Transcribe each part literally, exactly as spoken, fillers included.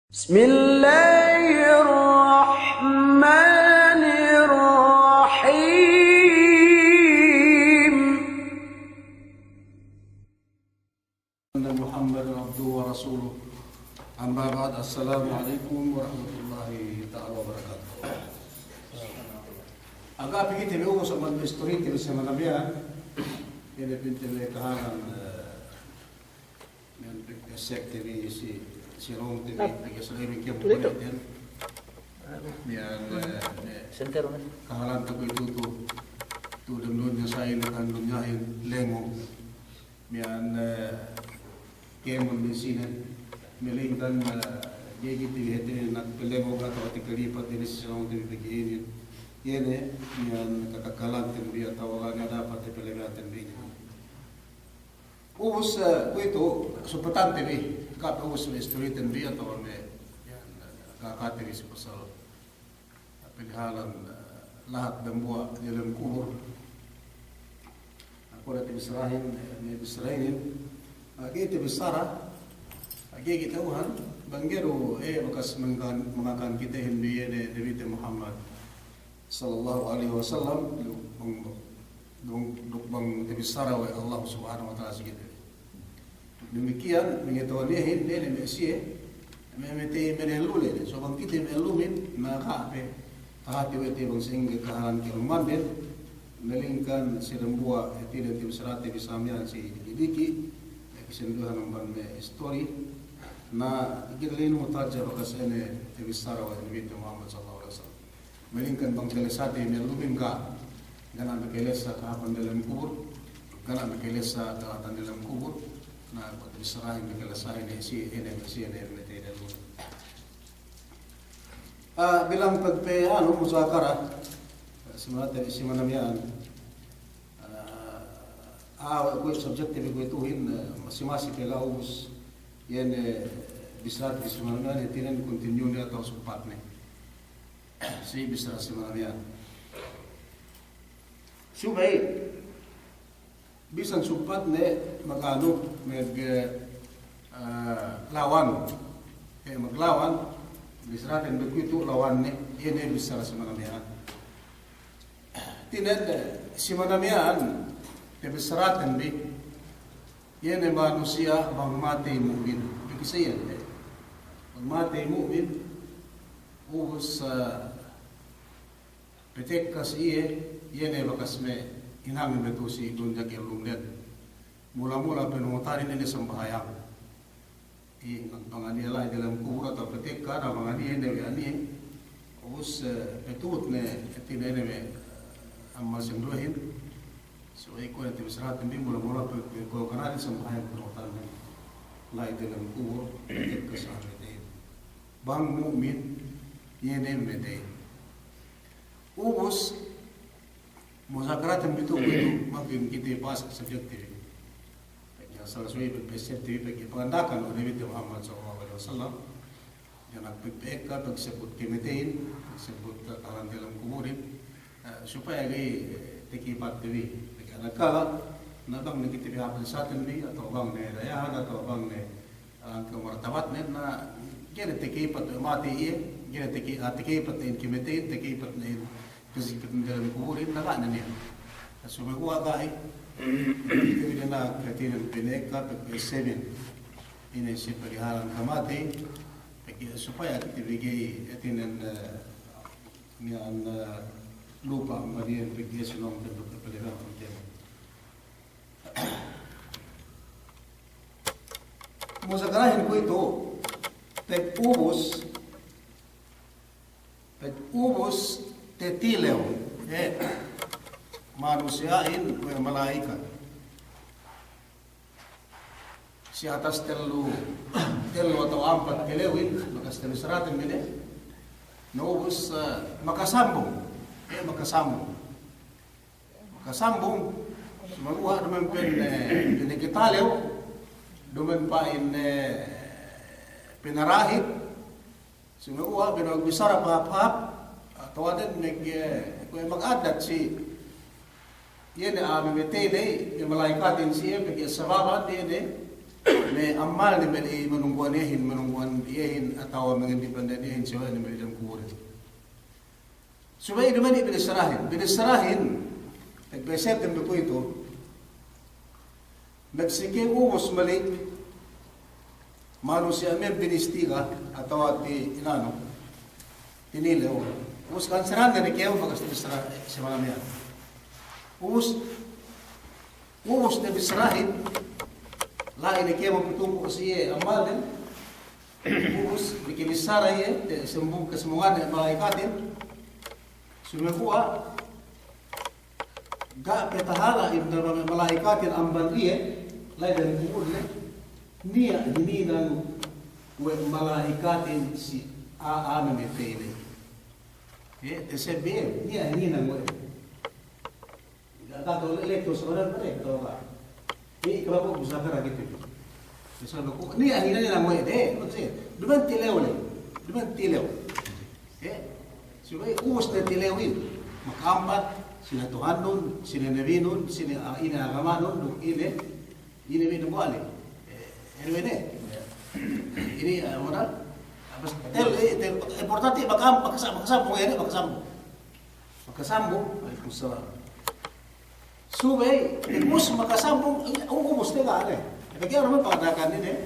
بسم الله الرحمن الرحيم. محمد عبده ورسوله. أما بعد، السلام عليكم ورحمة الله تعالى وبركاته. Aga pī kite bi ubus amban istorite bi si manabihan, ine pinte bi kahalan, eh, Miya'an pegge' sekte bi si, si longte bi, pegge' selain kiyam pagalitan. Miya'an, eh, ne, kahalan tu kuwe'itu tu, tu dem dunya sa'in, kan dunyahin lengo. Miya'an, eh, kēmon bi sine, melingkan, eh, ga'i kite bi hātinen nagpelengo atawa takalipat diyalem si longte bi pegge' inin. Iye ne, miya'an kakakalante bi atawa ga' ne dapat pelengaten bi inin. Ubus, eh, kuwe'itu, sumpatante bi, ka'am ubus me' istoriten bi atawa me', eh, kakate bi si pasal paghalan, eh, lahat dambuwa' diyalem kubul. Aku da tabissarahin, eh, me' bissarahin, eh, ga'i tabissara, eh, ga'i kata'uhan, bang ga'i du, eh, bakas mangakan, mangakan kitehin bi, eh, Nabite Muhammad sallallahu alaihi wasallam, duk bang, duk, duk bang tabissara we' Allah Subhanahu wa Ta'ala si kite. Damikkiyan, mangata'uhan iyehin, ne, ne, me' siye, me', me' te, me' ne lule, ne. So bang kite me' lumin, na ka'pe, tahati we' te bang sa'ingge kahalan kelumanden, melingkan si dambuwa', eh, hātinen tabissarate bi sa miya'an si diki'-diki', eh, kasinduwehan amban me' istori, na ga'i linu tadja bakas ine tabissara we' Nabite Muhammad sallallahu alaihi wasallam. Melingkan bang kalesate me' lumin ga', ga' ne makalesa kahāpan diyalem kubul, ga' ne makalesa kalahatan diyalem kubul, na kuwe' bissarahin makalesa ine si, ine si, ine me' te diyalem. Ah, bilang pagpe, anu, muzakara, si manate, si manamiyan, ah, ah, kuwe' subject te bi kuwe'ituhin, ah, masi-masi pe ga' ubus, iyan, eh, bissarate bi si manamiyan, hātinen continue ne atawa sumpatne. Si bissara si manamiyan. Subey, bisan sumpatne maganu, mag, eh, lawan. Eh, maglawan, bissaraten bi kuwe'itu lawanne, iye ne bissara si manamiyan. Hātinen, eh, si manamiyan, te bissaraten bi, iye ne manusiya' bang matey mu'min. Pegge' sa iyan, eh. Bang matey mu'min, ubus, eh, patekka si iye, iye ne bakas me' hinang me' tu'u si dunya kellumden. Mula-mula panuhutanin ine sambahayang. I, bang aniye la'i diyalem kubul atawa patekka, na bang aniye, ine we' aniye. Ubus, eh, patuhut ne, hātinen ine me', eh, ammal sinduwehin. So, iye kuwe' ne te bissaraten bi mula-mula pe, pe, kuwe' kanadin sambahayang panuhutanin. La'i diyalem kubul, patekka si ahirat. Bang mu'min, iye ne matey. Ubus, muzakaraten bi tu'u kuwe'itu, magin kite bahas subject te bi. Pegge' asal suwi pegge' subject te bi, pegge' panganda'akan we' Nabite Muhammad sallallahu alaihi wasallam. Iyan pegge' ekka, pegge' sebut kamateyin, pegge' sebut kahalan diyalem kubulin. Eh, supaya ga'i, eh, takipat te bi. Pegge' anakala, na bang ne kite bi hāp saten bi, atawa bang ne dayahan, atawa bang ne Hangkan martabatnen na, ga'i ne takipat we' matey iye, ga'i ne taki-, ah, takipat ne in kamateyin, takipat ne in kasigpit diyalem kubulin, na ga' ne iyan. Sumeguwa' ga'i, ga'i ne na hātinen pina'ekka, pegge' semin. Ine si palihalan kamatey, pegge' supaya kite bi ga'i, hātinen, eh, miya'an, eh, lupa' amban iyan pegge' sinong tenduk palihalan kamatey. Muzakarahin kuwe'itu, pag ubus, pag ubus tatilew, eh, manusiya'in we' mala'ikat. Si atas tellu, tellu atawa ampat tilewin, bakas tellu saraten bi ne. Na ubus, eh, makasambung, eh, makasambung. Makasambung, sumeguwa' duma'in pa'in, eh, pinakitalew, duma'in pa'in, eh, pinarahit, sumeguwa' pinagbissara pahāp-hāp, atawa den mag-, eh, kuwe' magaddat si, iye ne a'a mamatey ley, me' mala'ikatin si iye, pegge' sababan iye ne, me' ammalne me' iye manunggu'an iyehin, manunggu'an iyehin, atawa mangindipenden iyehin, si we' ne me' dem kuburin. Subey duma'in binissarahin. Binissarahin, pagbesetin du kuwe'itu, magsike ubus malik, manusiya' me' binistiga, atawa ti-, inanu, tinilew. Ubus kan sirande ne kew bakas bissara, si manamehan. Ubus, ubus ne bissarahin, la'i ne kew magtungku' si iye ammalden, ubus, diki bissara iye, te-, sambung, kasambungan ne mala'ikatin, sumeguwa', ga' pe tahala' in dal me' mala'ikatin amban iye, la'i dem kuburne, niya' hininang we' mala'ikatin si a'a mamatey ley. Iye, te sebbi iye, niya' hininang we'. Ga' tahu le-, lekto sabaran pare, tahu ga'. Iye, kalabu' bisa kara gitu. Misal ku, niya' hininang we' de, maksud, duma'in tilew le. Duma'in tilew. Eh, subey ubus ne tilewin. Maka'ampat, sine Tuhannun, sine Nabinun, sine, ah, ine agamanun, duk ine, ine me' dembuwa' le. Eh, ine, ine. Ine, ah, mana? Pas tel, eh, tel, importante maka'am-, makasa-, makasambung, ine, makasambung. Makasambung, alaikum salam. Subey, ubus makasambung, u-, ubus ne ga' ne. Pegge' iye du me' panganda'akan inin,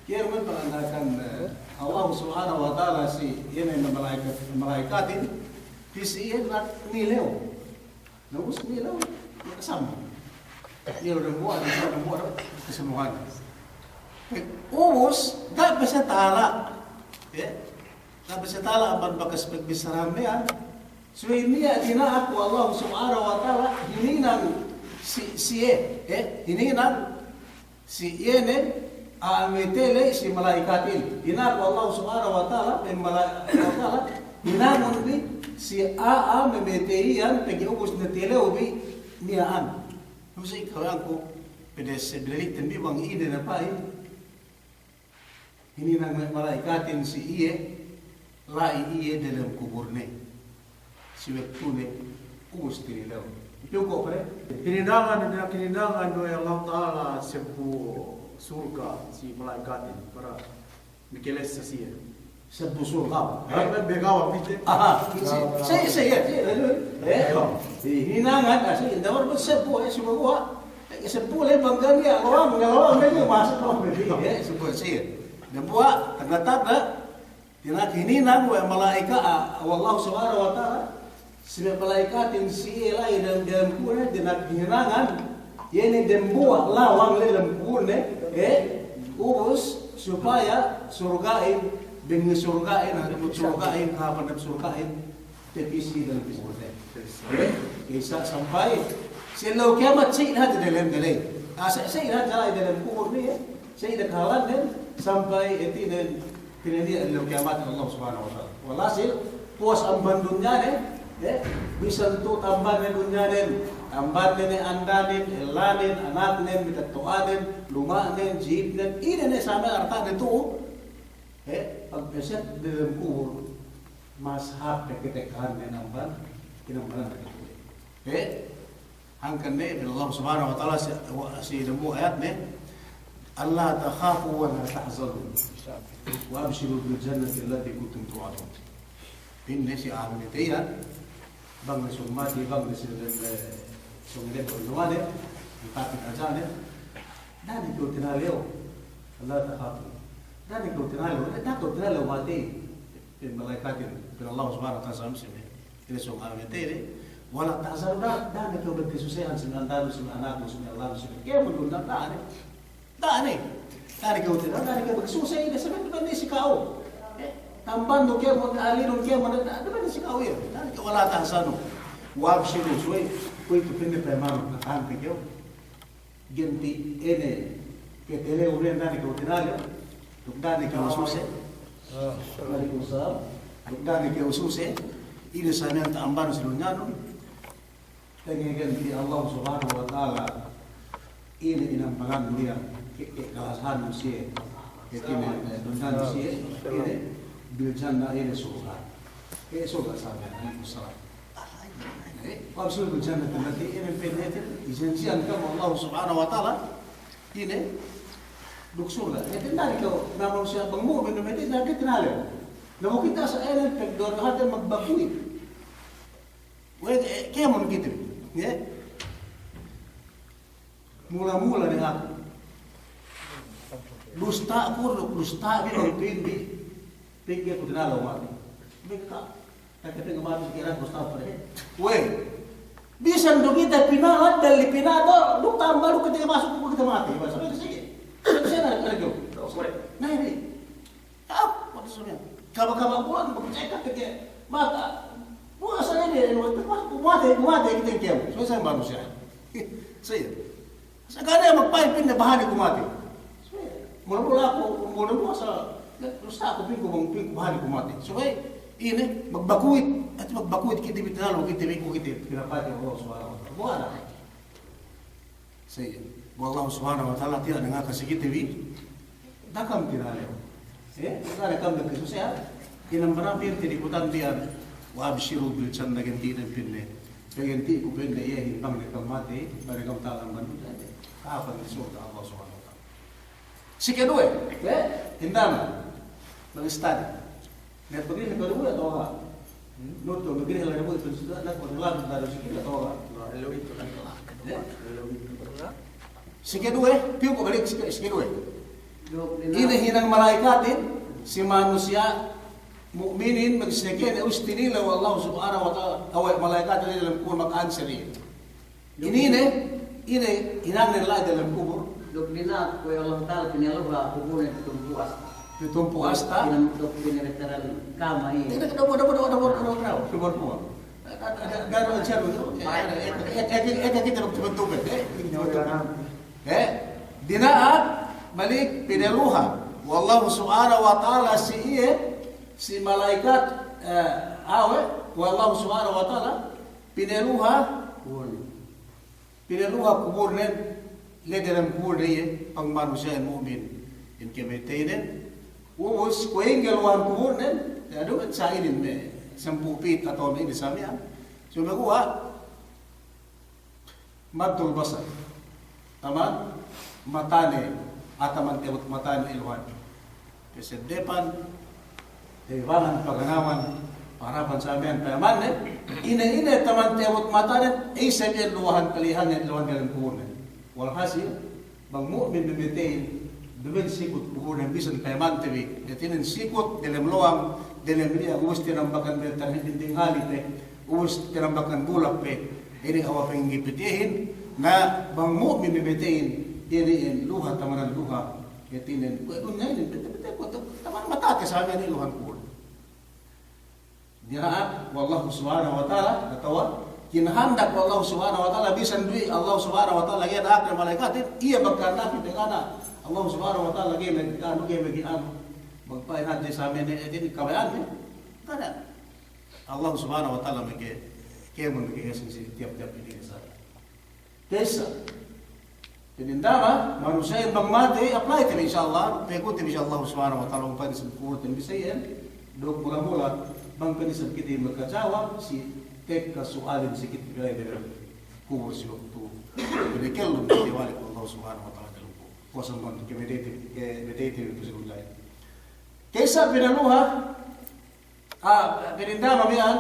iye du me' panganda'akan, eh, Allah Subhanahu wa Ta'ala si, iye ne mala'ikat, mala'ikatin, pī si iye na nilew. Na ubus nilew, makasambung. Nilew dembuwa', nilew dembuwa', kasambungan. Ubus, ga' pe siye tahala'. Ya. Ga' pe siye tahala' amban bakas pagbissarahan miya'an. Subey niya' dina'ak we' Allah Subhanahu wa Ta'ala, hininang si, si iye, eh, hininang si iye ne, a'a mamatey ley si mala'ikatin. Dina'ak we' Allah Subhanahu wa Ta'ala, pa'in mala-, wa Ta'ala, hinangun bi si a'a mamatey iyan pegge' ubus ne tilew bi miya'an. Ubus ikaw iyan ku, pede se binali'ten bi bang ine ne pa'in. Hininang me' mala'ikatin si iye, la'i iye delem kuburne. Si wektune, ubus tinilew. Ipiyu ko' pare? Hininangan, hininangan we' Allah Ta'ala sebbu surga' si mala'ikatin, para mikelessa si iye. Sebbu surga'. Ha? Begawa, pite. Aha, si, si, si, ya, si, eh, eh, hininangan, ah, si, ndawar bu sebbu, eh, sumeguwa'. Eh, sebbu le bang ganiya', lowang, lowang, lowang, masuk lowang, eh, sebbu, si. Dembuwa', tanda-tanda, dina'ak hininang we' mala'ika, ah, we' Allah Subhanahu wa Ta'ala, si me' mala'ikatin si iye la'i dem, dem kuburne, dina'ak hininangan, iye ne dembuwa' lawang le dem kuburne, eh, ubus, supaya surga'in, bengi surga'in, hadimut surga'in, kahāpan dem surga'in, tapī si iye dem kuburne. Kesa sampay si ellew kiyamat, si hadja delem, delem. Ah, si, si hadja la'i delem kubur ne, si hadja kahālannen, sampay hātinen, pinaniya' ellew kiyamat Allah Subhanahu wa Ta'ala. Walhasil, puwas amban dunyanen, eh, bisan tu'u amban dunyanen, amban ne andanen, ellanen, anaknen, matetto'anen, luma'nen, jipnen, ine ne same arta'ne tu'u, eh, pagpeset delem kubur, mas hāp pe katekkahannen amban, inambanan ne tu'u. Eh, Hangkan ne, pa'in Allah Subhanahu wa Ta'ala si, wa, si dambuwa' ayatne, "Alla takhafu wa la tahzanu, wa abshiru bil jannati allati kuntum tu'adun." Pa'inne si a'a mamatey iyan, bang ne sōng matey, bang ne si, eh, sōng ine, bang ne, tapit ajane, da'a ne kew tinalew, alla takhafu. Da'a ne kew tinalew, da'a kew tinalew matey. Pa'in mala'ikatin, pa'in Allah Subhanahu wa Ta'ala si me' Ine sōng a'a mamatey le, wa la tahzanu, da'a, da'a ne kew magkasusehan si me' andanu, si me' anaknu, si me' ellanu, si me' kēmon, da'a ne. Da'a ne. Da'a ne kew, da'a ne kew magkasuse, ine, sabab duma'in ne si ka'u. Eh, amban du kēmon, alinun kēmon, da'a, duma'in ne si ka'u iye. Da'a ne kew, wa la tahzanu. Wa abshiru, subey, kuwe'itu pa'inne payamanu, kata'uhanbi kew. Genti' ine, katalew ne, da'a ne kew tinalew, duk da'a ne kew suse. Wa'alaikum salam. Duk da'a ne kew suse, ine samiyan ta'amban si dunyanun. Tenge genti' Allah Subhanahu wa Ta'ala, ine inambanan iyan, ke, ke kalasahan siye, ke ine, dunyan siye, ine, bil jannah, ine surga'. Ke surga' samiyan, wa'alaikum salam. Eh, wa abshiru bil jannati allati, ine pa'inne, ijanji'an ka'am Allah Subhanahu wa Ta'ala, ine, Duk surga'. Hātinen da'a kew, na manusiya' bang mu'min, na miya'an da'a kew tinalew. Na bu kite asal ēnen pegdor hāti magbakuit. We'ey, eh, kēmon kite. Ye? Mula-mula ne aku. Dusta' ku, dusta' bi bang pī bi. Pegge' ku tinalew matey. Meka. Takite ngamati si kira Mustafa ne. We'ey. Bisan du kite pinalad, dalil pinalad, duk tamba duk kite masuk, duk kite matey. Basa, basa, sige. Sige, sige, na, na, na. Na, ini. Ah, waktu sudah. Kaba-kaba bulan, bang cekka kite mata. Bulan sana ini, waktu masuk, matey, matey kite kēmon. So, sa' manusiya'. Sa' iye. Sa' ga' ne magpa'in pī ne bahani ku matey. Mula-mula aku, mula-mula sa', dusta' aku pī ku bang, pī ku bahani ku matey. Subey ine, magbakuit, ati magbakuit kite bi tinalew, kite bi ku kite pinapatey Allah Subhanahu wa Ta'ala. Buwara. Sa' iye, bu Allah Subhanahu wa Ta'ala tiya' ne ngaka si kite bi, da'a kam tinalew. Eh, da'a kam dagki' susah. Inam barang pī te di kutan diyan, wa abshiru bil jannah, genti' ne pī ne. Pegenti' ku pī ne, iye, bang ne kam matey, bang ne kam talam bandu, kapan di surga' Allah Subhanahu wa Ta'ala. Si keduwe, eh, indaman. Bang istadi. Ne pagri ne keduwe atawa ha? Nutu, pagri ne keduwe, itu sudah, na, pagri ne keduwe, itu sudah. Si keduwe, piyu ku balik si ke-, si keduwe. Ine hinang malaikatin, si manusiya' mu'minin, magseke ne ubus tinilew we' Allah Subhanahu wa Ta'ala, awe' malaikatin dalem kubul maka answer iye. Ine, ine, ine hinangnen la'i dalem kubul. Duk dina'ak we' Allah Ta'ala pinaluha kubulen pitumpu' asta. Pitumpu' asta. Duk pinabeteran kama iye. Ine, duk, duk, duk. Eka kite duk tubet-tubet, eh. Eh, dina'ak balik pinaluha we' Allah Subhanahu wa Ta'ala si iye, si malaikat, eh, awe', we' Allah Subhanahu wa Ta'ala pinaluha Pinaluha kuburnen, la'i dalem kuburnen iye, bang manusiya'in mu'min, in kamateynen. Ubus, kuwe' ingge luhan kuburnen, ya, duma'in sa' inin me', sampū' pī atawa me' inin sa' miya'an. Sumeguwa', maddul basar. Taman matane, atawa taman tebut matane iluhan. Kaseddepan, kaibanan, paganaman, paharapan sa' miya'an payamanne, ine-ine taman tebut matanen, isab iyan luwahan palihannen, luwahan dalem kuburnen. Walhasil, bang mu'min mamatey, duma'in sikut kuburnen, bisan payamante bi, hātinen sikut dalem lowang, dalem liyang, ubus tinambakan binatang dinding hali pe, ubus tinambakan bulak pe, inin awa pangingipitihin, na bang mu'min mamatey, inin luha tamanan luha, hātinen, kuwe' dunya inin, bete-bete, kuwe' tu, taman matate sa' miya'an iluhan kubul. Dina'ak we' Allah Subhanahu wa Ta'ala, atawa kinahandak we' Allah Subhanahu wa Ta'ala, bisan du iye Allah Subhanahu wa Ta'ala ga'i da'ak ne malaikatin, iye magkahandak, iye magkahandak. Allah Subhanahu wa Ta'ala ga'i mag-, anu, ga'i mag-, anu, magpa'in hadja sa' miya'an, hātinen kabaya'anne. Kada. Allah Subhanahu wa Ta'ala meke, kēmon meke ngesin si tiyap-tiyap inin sa'. Ka'issa. Jadi, indaman, manusiya'in bang matey, apply te bi, insya Allah, pegute bi, insya Allah Subhanahu wa Ta'ala, bang pa'in isab kuburten bi sa' iyan, duk mula-mula, bang pa'in isab kite makajawab, si tekka su'alin si kite bi la'i dalem kubul si waktu. Jadi, kellum kite balik Allah Subhanahu wa Ta'ala dalem kubul. Puwas amban kamateyte, kamateyte bi si dunya. Ka'issa pinaluha, ah, pinaluha miya'an,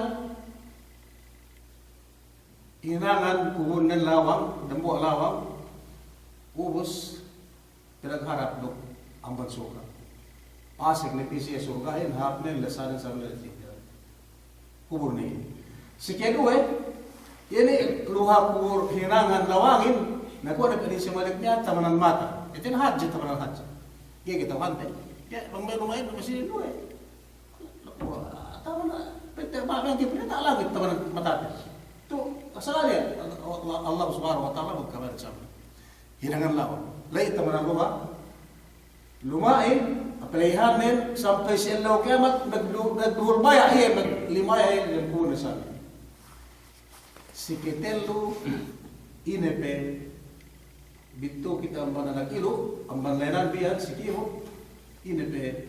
hinangan kuburnen lawang, dambuwa' lawang, ubus, pinagharap duk amban surga'. Pasek ne pī si surga'in, hāpnen, lasanen, salunen, kuburnen. Si keduwe, inin luha kubul hinangan lawangin, na kuwe' ne pa'in si malik miya'an tamanan mata. Hātinen hadja, tamanan hadja. Ga'i kite hante. Ga'i, bang me' luma'in, masi duwe. Wah, tamanan, pete, ma-, mangke pete langit tamanan matate. Tu, asal iye, Allah, Allah Subhanahu wa Ta'ala magkabaya'an sa' miya'an. Hinangan lawang. La'i tamanan luha. Luma'in, apala'ihannen, sampay si ellew kiyamat, nagdu-, nagduhul baya' iye, nag-, limaya iye, nagduhul ne sa' miya'an. Si katellu, ine pe, bittu kite amban anak ilu', amban la'inan bi iyan si kēmon, ine pe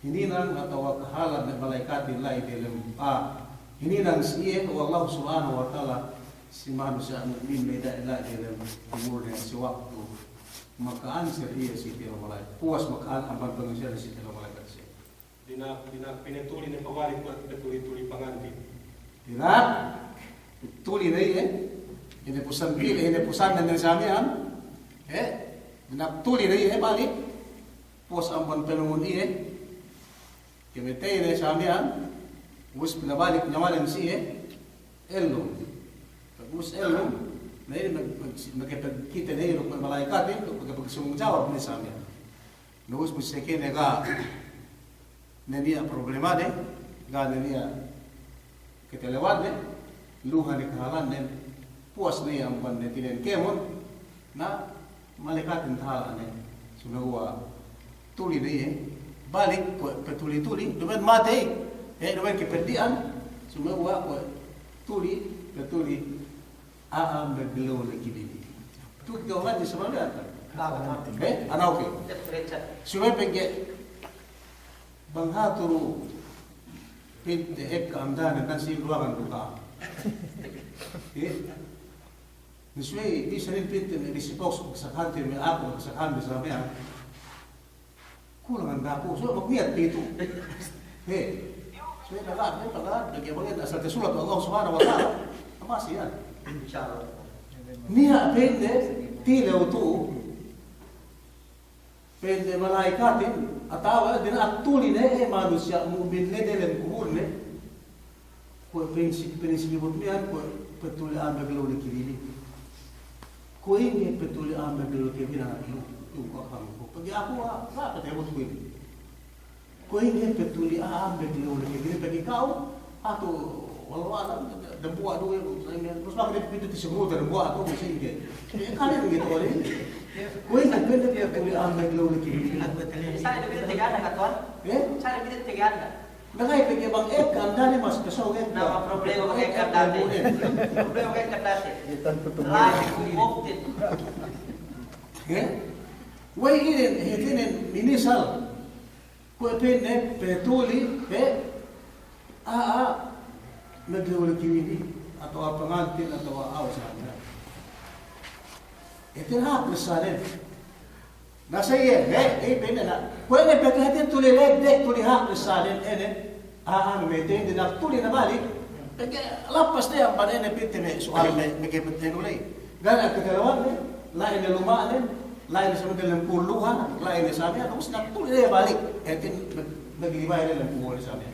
hininang atawa kahalan ne malaikatin la'i delem, ah, hininang si iye we' Allah Subhanahu wa Ta'ala si manusiya' mu'min me' da'i la'i delem kuburne si waktu Maka'answer iye si tellu malaikat. Puwas maka'an amban panganswer si tellu malaikat siye. Dina'ak, dina'ak pinatuli ne pabalik kuwe' patuli-tuli pangantin. Dina'ak tuli ne iye. Ine pusan pili, ine pusan ne sa miya'an. Eh, dina'ak tuli ne iye balik. Puwas amban panungun iye. Kamatey ne sa miya'an, ubus pinabalik nyawanen siye, ellum. Ubus ellum, na inin mag-, mag-, magkapagkite ne iye duk me' malaikatin, duk magkapagtanggung jawab ne sa miya'an. Na ubus, ubus seke ne ga' ne niya' problemane, ga' ne niya' katalewanne, luha ne kahalannen, puwas ne iye amban ne tinen kēmon, na malaikatin tahala' ne, sumeguwa' tuli ne iye, balik kuwe' patuli-tuli, duma'in matey, eh, duma'in kapeddi'an, sumeguwa' kuwe' tuli, patuli, a'a maglew ne kibili. Tu' kite ulan di sabab iyan. Eh, ana oke. Subey pegge' bang hatu du pinte ekka andane nan si luwangan duka. Eh? Ni subey bisan inin pinte me' disi box, kasakante me' aku, kasakante sa miya'an. Kulang anda aku, subey magniyat pitu. He. Subey taga, subey taga, lagi' bang iyan asal tasulat Allah Subhanahu wa Ta'ala. Apa siyan? Insya Allah. Niya' pa'inne, tilew tu. Pa'inne malaikatin, atawa dina'ak tuli ne, eh, manusiya' mu'min ne delem kubulne. Kuwe' prinsip, prinsip ibut miya'an, kuwe' patuli a'a maglew ne kibili. Kuwe' ingge patuli a'a maglew ne kibili a'a lu, lu ko' kamu ko'. Pegge' aku, ah, la patebut kuwe' ingge. Kuwe' ingge patuli a'a maglew ne kibili, pegge' ka'u, atu, wallahu a'lam, dambuwa' duwe, terus makne pitu ti siguru dambuwa' tu, sa'ingge. Eh, kali gitu, kali. Kuwe' ingge patuli a'a maglew ne kibili. Sa' ine bitu tiga anda, katuwan? Eh? Sa' ine bitu tiga anda? Nagay pegge' bang ekka andane mas kasawgen. Nama problema bang ekka andane? Problema bang ekka andane? La'i ku buktin. Eh? Wey inin, hātinen minisal. Kuwe' pa'inne, patuli, eh? A'a, maglew ne kibili, atawa pangantin, atawa a'a sa' inin. Hātinen hāp ne sa' inin. Na sa' iye, he, iye pa'inne na. Kuwe' ne pegge' hātinen tuli legdek, tuli hāp ne sa' inin, ine, a'a, matey, dina'ak tuli ne balik. Pegge' lappas ne amban ine pa'inte me' su'al me', me' kapatenu ley. Ga' ne katalewanne, la'i ne luma'nen, la'i ne sa' miya'an delem kubul luha, la'i ne sa' miya'an, ubus dina'ak tuli ne balik. Hātinen mag-, maglibay ne delem kubul sa' miya'an.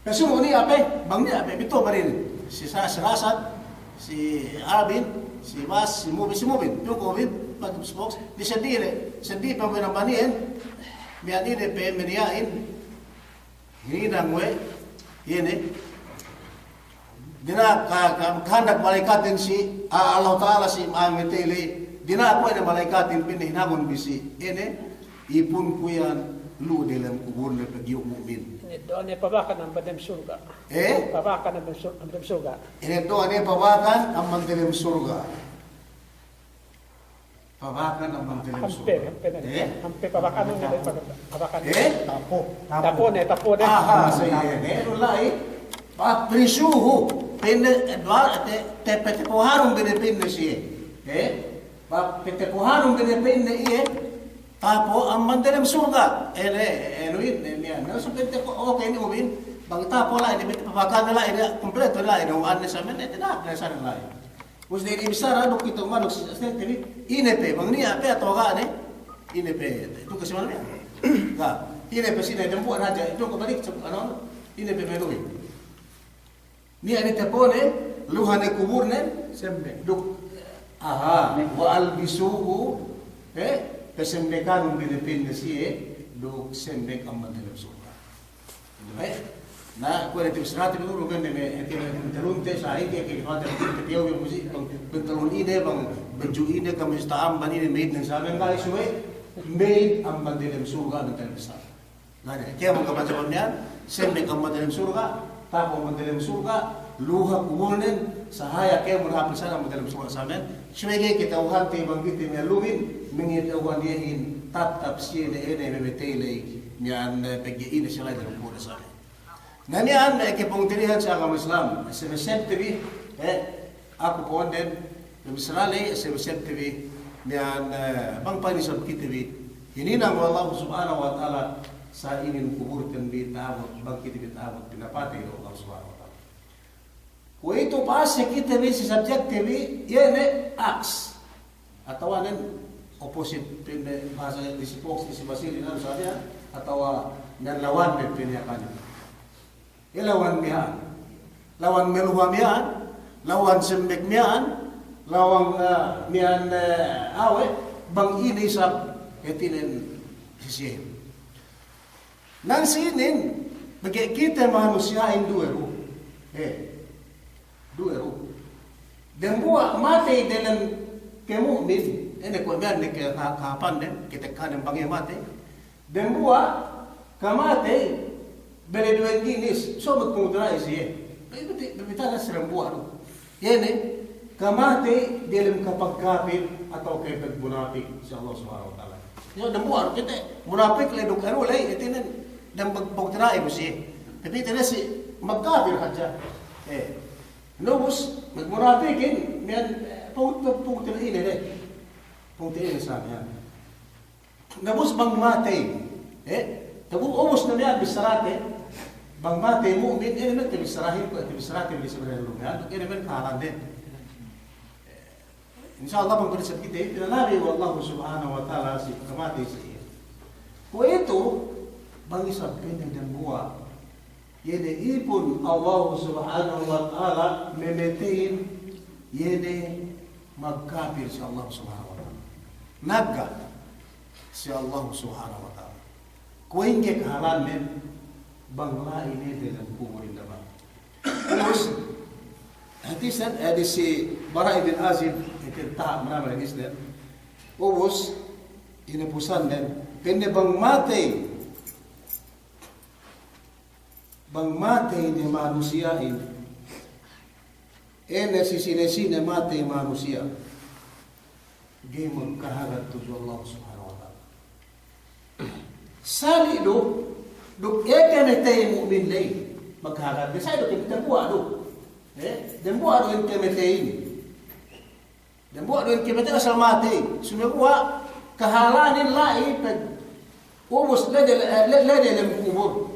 Pasumu' niya' pe, bang niya' pe, bitu barin. Si sa-, si Rasad, si Abin, si Bas, si Mubin, si Mubin. Piyungku' Mubin, bantu box, di seddi ne, seddi pe Mubin amban iyan, miya'an ine pe me' niya'in, hininang we', iye ne. Dina'ak ka-, ka-, kahandak malaikatin si, a-, Allahu Ta'ala si, a, matey ley, dina'ak we' ne malaikatin pa'inne hinangun bi si, iye ne, Ipunku iyan lu'u delem kubulne pegge' iyu' mu'min. Ine do'ane pabakan amban delem surga'. Eh? Pabakan amban sur-, amban delem surga'. Ine do'ane pabakan amban delem surga'. Pabakan amban delem surga'. Hampe, hampe ne. Eh? Hampe pabakan ne, pabakan. Eh? Tapo. Tapo ne, tapo ne. Aha, sa' iye ne, la'i. Fafrishuhu. Pa'inne, eh, duwa, te-, te-, pete pohanun bi ne pa'inne siye. Eh? Ba, pete pohanun bi ne pa'inne iye. Tapo amban delem surga'. Ele, eluhin, ne, niya'. Na, so pete ko, oke, ine ubin. Bang tapo la'i ne, pete pabakan la'i ne, kumpleto la'i ne, uwan ne sa' miya'an, ne, te dahak ne sa' la'i. Ubus ne, ine bissara, duk kite umanu, si, si, ine pe, bang niya' pe, atawa ga' ne, ine pe, itu kasi miya'an. Ga', ine pe, sine, dambuwa' hadja, itu ko balik, anu, ine pe, menuhi. Niya' ne tapone, luha ne kubulnen, semmek. Duk, aha, wa albisuhu, eh, pasemmekanun bi ne pa'inne siye, duk semmek amban delem surga'. Itu, eh. Na, kuwe' ne tips rati bi dulu kan, ne, eh, tiya' ne, pantalunte, sa' ike, ke, ke, pantalun ine, bang, pantalun ine, bang, badju' ine, kamis ta'amban ine, ma'id ne sa' miya'an, la'i subey, ma'id amban delem surga', amban delem surga'. Na, kēmon kapansaban miya'an, semmek amban delem surga', tapo amban delem surga', luha kubulnen, sahaya kēmon hāp ne sa' amban delem surga' sa' miya'an, subey ga'i kata'uhante bang kite me' lumin, mangata'uhan iyehin, tattap siye ne ine mamatey ley, miya'an, eh, pegge' ine siye la'i delem kubulne sa' miya'an. Na miya'an, eh, kapungtina'ihan si agama Islam, eh, sabab sab te bi, eh, Aku po'onden, me' Israel, eh, sabab sab te bi, Miya'an, eh, bang pa'in isab kite bi hininang we' Allah Subhanahu wa Ta'ala, sa inin kuburten bi ta'abut, bang kite bi ta'abut pinapatey we' Allah Subhanahu wa Ta'ala. Kuwe'itu pa'ase kite bi si subject te bi, iye ne aks. Atawa nen opposite, pa'in bahasa English, opposite si bahasa English, anu saja, atawa nen lawan ne pa'in iye kani. Iye lawan miya'an. Lawan meluha miya'an, lawan sembek miya'an, lawan, eh, miya'an, eh, awe', bang ine isab, hātinen si siye. Nan si inin, pegge' kite manusiya'in duwe du. Eh, duwe du. Dembuwa' matey diyalem kemu'min, ine kuwe' miya'an ne ke-, ka-, kahāpanden, ketekkanen bang iye matey. Dembuwa' kamatey, bele duwe ginis, so magpungtina'i siye. Pegge' bete-, bete-, betena si dembuwa' du. Iye ne, kamatey diyalem kapagkapil atawa kapagmunapik si Allah Subhanahu wa Ta'ala. Iye dembuwa' du kite, munapik le duk anu le, hātinen, dem pag-, pungtina'i du siye. Tapi hātinen si magkapil hadja. Eh. Na ubus, magmunapikin, miya'an, eh, pung-, pung-, pungtina'i ne de. Pungtina'i ne sa miya'an. Na ubus bang matey, eh, tabu ubus ne miya'an bissarate, bang matey mu'min, ine men tabissarahin, kuwe' tabissarate, bissarahin lu miya'an, ine men kahālanden. Insya Allah bang pa'in isab kite, pinalabi we' Allah Subhanahu wa Ta'ala si kamatey si iye. Kuwe'itu, bang isab pa'inne dembuwa', iye ne ipun Allah Subhanahu wa Ta'ala memeteyin, iye ne magkapil si Allah Subhanahu wa Ta'ala. Nagga' si Allah Subhanahu wa Ta'ala. Kuwe' ingge kahālannen bang la'i ne diyalem kuburin dambuwa'. Ubus, hadisen, hadis si Bara' bin Azib, inin taha' manamal hadisnen. Ubus, ine pusannen, pa'inne bang matey, bang matey ne manusiya'in, ine si sine-sine matey manusiya', ga'i magkahagad tudju Allah Subhanahu wa Ta'ala. Sali' du, duk iye kamatey mu'min ley, magkahagad. Sali' du, dembuwa' du. Eh, dembuwa' du in kamateyin. Dembuwa' du in kamatey asal matey. Sumeguwa' kahālanin la'i pag ubus la'i de-, la'i, la'i diyalem kubur.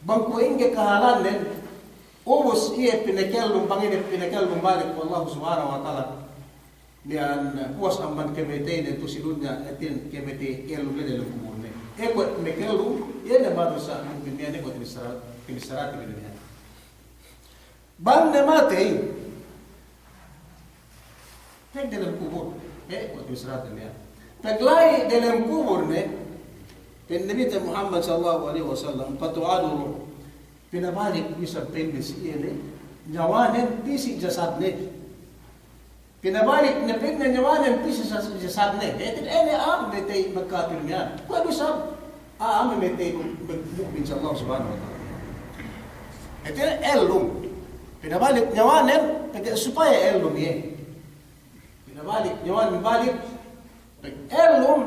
Bang kuwe' ingge kahālannen, ubus iye pinakellum, bang ine pinakellum balik we' Allah Subhanahu wa Ta'ala. Miya'an, eh, puwas amban kamateyne tu' si dunya, hātinen kamatey ellum la'i diyalem kuburne. Eh, kuwe' makellum, iye ne manusiya' mu'min miya'an, eh, kuwe' tabissara-, tabissarate bi miya'an. Bang ne matey, pegge' diyalem kubur, eh, kuwe' tabissarate miya'an. Pegge' la'i diyalem kuburne, pa'in Nabite Muhammad sallallahu alaihi wasallam, فتعاد روحه. Pinabalik du isab pa'inne si iye ne nyawanen pī si jasadne. Pinabalik ne pa'inne nyawanen pī si jas-, jasadne. Hātinen ine a'a mamatey magkapil miya'an. Kuwe' du isab a'a mamatey mag-, mag-, mu'min si Allah Subhanahu wa Ta'ala. Hātinen ellum. Pinabalik nyawanen, pegge' supaya ellum iye. Pinabalik nyawanen balik, pegge' ellum.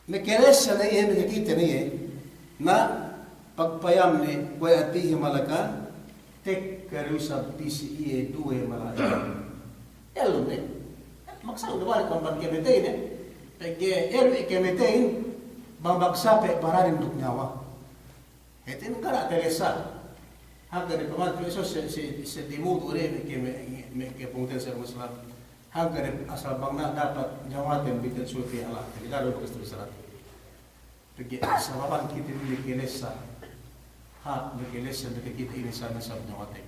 Makalessa ne iye, makakite ne iye, na pagpayamne, ويأتيه ملكان, tekka du isab pī si iye duwe mala'ikat. Ellum ne. Maksa du balik amban kamateyin ne. Pegge' ellum kamateyin, bang magsape' baranin duk nyawa. Hātinen ga' ne talessa. Hangkan ne paman tu' iso se, se, se dimudu ne me' ke, me', me' ke pungten se Muslim. Hangkan ne asal bang ne dapat nyawaten bi te suti ala. Jadi ga' ne bakas tu' sarat. Pegge' sababan kite bi makalessa. Ha, makalessa, makakite inin sa, sa nyawaten.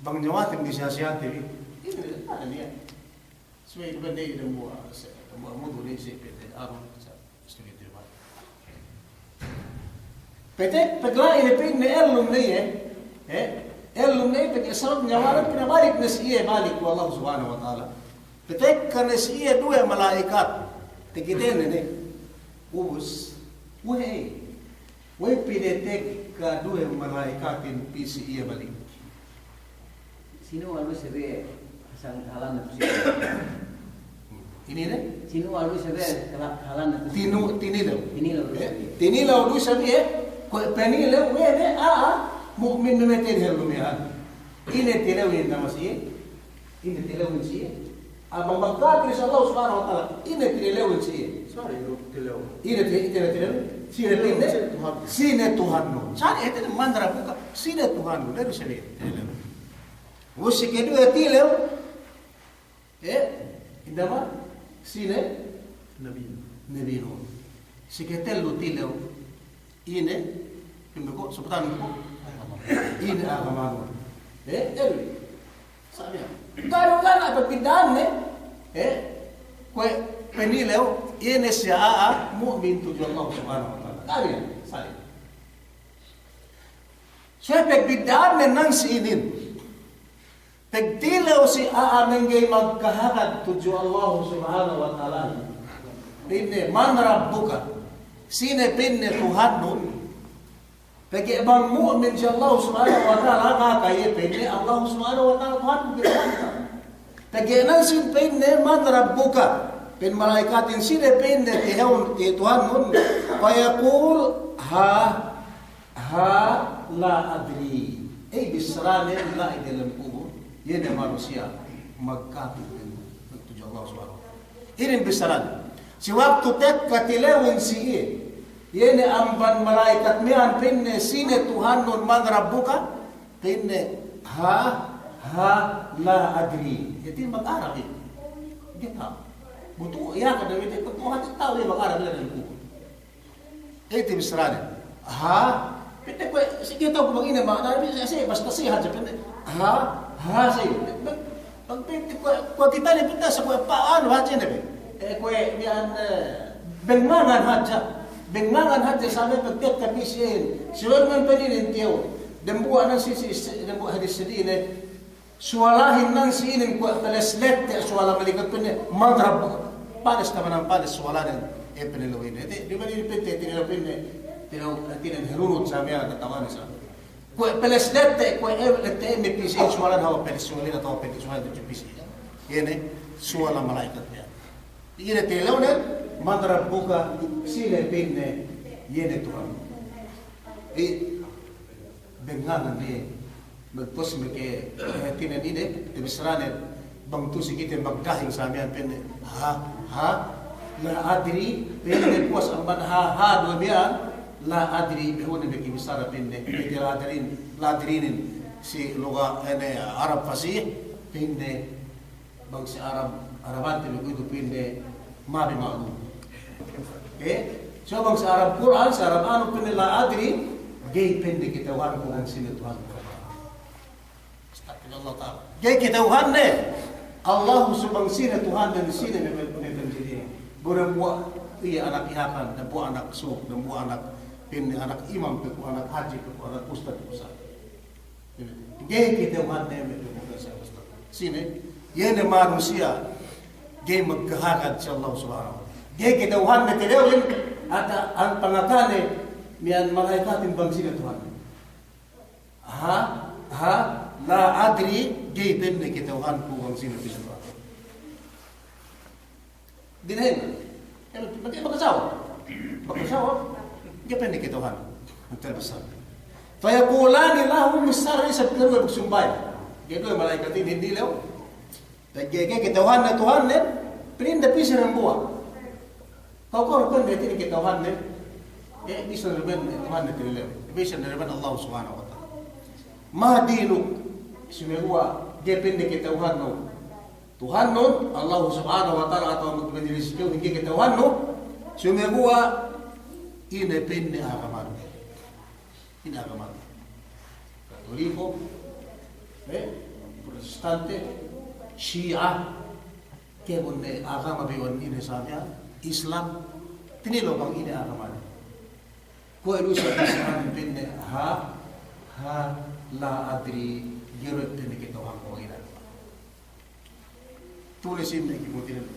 Bang nyawaten bi siya-siyate bi. Inin ne, inin ne. Subey du bang ne dambuwa', se, dambuwa' mudu ne se pete arun, sa, istri te ba. Pete, pegge' la'i ne pa'inne ellum ne iye, eh? Ellum ne iye pegge' sabab nyawanen pinabalik ne si iye balik we' Allah Subhanahu wa Ta'ala. Patekka ne si iye duwe mala'ikat. Takitene ne. Ubus. We'ey. We'ey pinatekka duwe mala'ikatin pī si iye balik. Sinu alu sebe sang kalan na tu sinu. Ini ne? Sinu alu sebe kala-, kalan na tu sinu. Tinu-, tinilew. Tinilew. Eh, tinilew du sebe, eh? Kuwe' panilew, we' ne, a'a, mu'min mamatey diyalem miya'an. Ine tilewin tama si iye? Ine tilewin si iye? Amban magkapil si Allah Subhanahu wa Ta'ala, ine tilelewin si iye? Sine tilelewin? Sine, sine tilelewin? Sine, sine Tuhan. Sine Tuhannun. Sine, ine, man rabbuka? Sine Tuhannun. Ine sine tilelewin? Ubus si keduwe tilew, eh, indama? Sine? Nabinun. Nabinun. Si ketellu tilew, ine, ine ko', sabutanu ko', ine agamanun. Eh, ine. Sabi. Ga'i du kan apa bidda'anne, eh, kuwe' penilew, ine si a'a mu'min tudju Allah Subhanahu wa Ta'ala. Ga'i du, sabi. Sabi pagbidda'anne nan si inin. Pagtilew si a'a mangga'i magkahagad tudju Allah Subhanahu wa Ta'ala. Pa'inne, "Man rabbuka?" Sine pa'inne Tuhannun? Pegge' bang mu'min si Allah Subhanahu wa Ta'ala, maka iye pa'inne Allah Subhanahu wa Ta'ala Tuhannun. Pegge' nan sin pa'inne, "Man rabbuka?" Pa'in mala'ikatin, "Sine pa'inne Tuhannun, Tuhannun?" Fayaqul, "Ha, ha, la adri." Ey, bissarane la'i delem kubul, iye ne manusiya' magkapil tudju Allah Subhanahu wa Ta'ala. Inin bissarane. Si waktu tekka tilewin si iye, iye ne amban mala'ikat miya'an, pa'inne, "Sine Tuhannun, man rabbuka?" Pa'inne, "Ha, ha, la adri." Hātinen mag-Arab iye. Ga'i ta'u. Butu, iye kan, pegge' ta'u iye mag-Arab iye. Ey, te bissarane. Ha? Pa'inte kuwe', si ga'i ta'u ku bang ine ma'ana, si, si, basta si hadja pa'inte. Ha? Ha, si. Bang, bang pa'inte kuwe', kuwe' kitane pa'inte sa kuwe' pa'anu hadja ne be. Eh, kuwe' miya'an, eh, bengngangan hadja. Bengngangan hadja sampay pagtekka pī si iyehin. Si luwal man pa'inin tiyew. Dembuwa' nan si, si, si, dembuwa' hadis sedine. Suwalahin nan si inin kuwe' peles lette' suwala mala'ikat pa'inne, "Man rabbuka?" Pales tamanan pales suwalanen, eh, pa'inne luwal inin. Ite, di' man inin pa'inte, tinilew pa'inne, tinilew, tinilew herunut sa miya'an kata'uhanin sa. Kuwe' peles lette', kuwe', eh, lette' inin pī si inin suwalanen hawal peles suwalanen atawa peles suwalanen tudju pī si inin. Iye ne, suwala mala'ikat miya'an. Iye ne tilewnen, "Man rabbuka?" Sine pa'inne, iye ne Tuhan. I, Bengngangan iye. Magpus meke, eh, hātinen ine, te bissaranen, bang tu'u si kite magdahing sa miya'an pa'inne, ha, ha, la adri, pa'inne puwas amban ha, ha, duwe miya'an, la adri, behu ne meke bissara pa'inne, pa'inte la adrin, la adrinin, si luga, ine, Arab fasih, pa'inne, Bang si Arab, Arabante bi kuwe'itu pa'inne, ma bi ma'lum. Eh? So bang si Arab Kur'an, si Arab anu pa'inne la adri, ga'i pa'inne kata'uhanku bang sine Tuhanku. Astagfirullah ta'ala. Ga'i kata'uhanne. Allahu subhanahu bang sine Tuhanne, sine me-, me-, me-, me-, bu dambuwa' iye anak Yakan, dambuwa' anak Suk, dambuwa' anak pa'inne, anak imam pe ku, anak haji pe ku, anak ustad pe ku sa. Ga'i kata'uhanne me' pemukasa. Sine? Iye ne manusiya' ga'i magkahagad si Allah Subhanahu wa Ta'ala. Ga'i kata'uhanne, kata'uhin, ata, an pangakane miya'an mala'ikatin bang sine Tuhanne. Ha? Ha? La adri, ga'i pa'inne kata'uhanku bang sine Tuhanne. Dinahin. Pegge' makajawab. Makajawab. Ga'i pa'inne kata'uhan. Antel besar. Fayaqulani lahu, missāra isab karuwe magsumbay. Ga'i duwe mala'ikatin, hindi lew. Pegge' ga'i kata'uhanne Tuhanne, pa'inde pī si dambuwa'. Kaw, kaw, pa'inde hātinen kata'uhanne. Eh, bisan dambuwa' Tuhanne tinilew. Bisan dambuwa' Allah Subhanahu wa Ta'ala. Ma dinuk, sumeguwa' ga'i pa'inde kata'uhannu Tuhannun, Allahu Subhanahu wa Ta'ala atawa magpamili si kew, ga'i kata'uhannu, sumeguwa' ine pa'inne agamanu. Ine agamanu. Katoliko, eh, Protestante, Shia, kēmon ne agama bi wan ine sa miya'an, Islam, tinilew bang ine agamanu. Kuwe' du sa' pa'inne, ha, ha, la adri, ga'i du pa'inne kata'uhanku ine. Tulis ine, kēmon tinilew.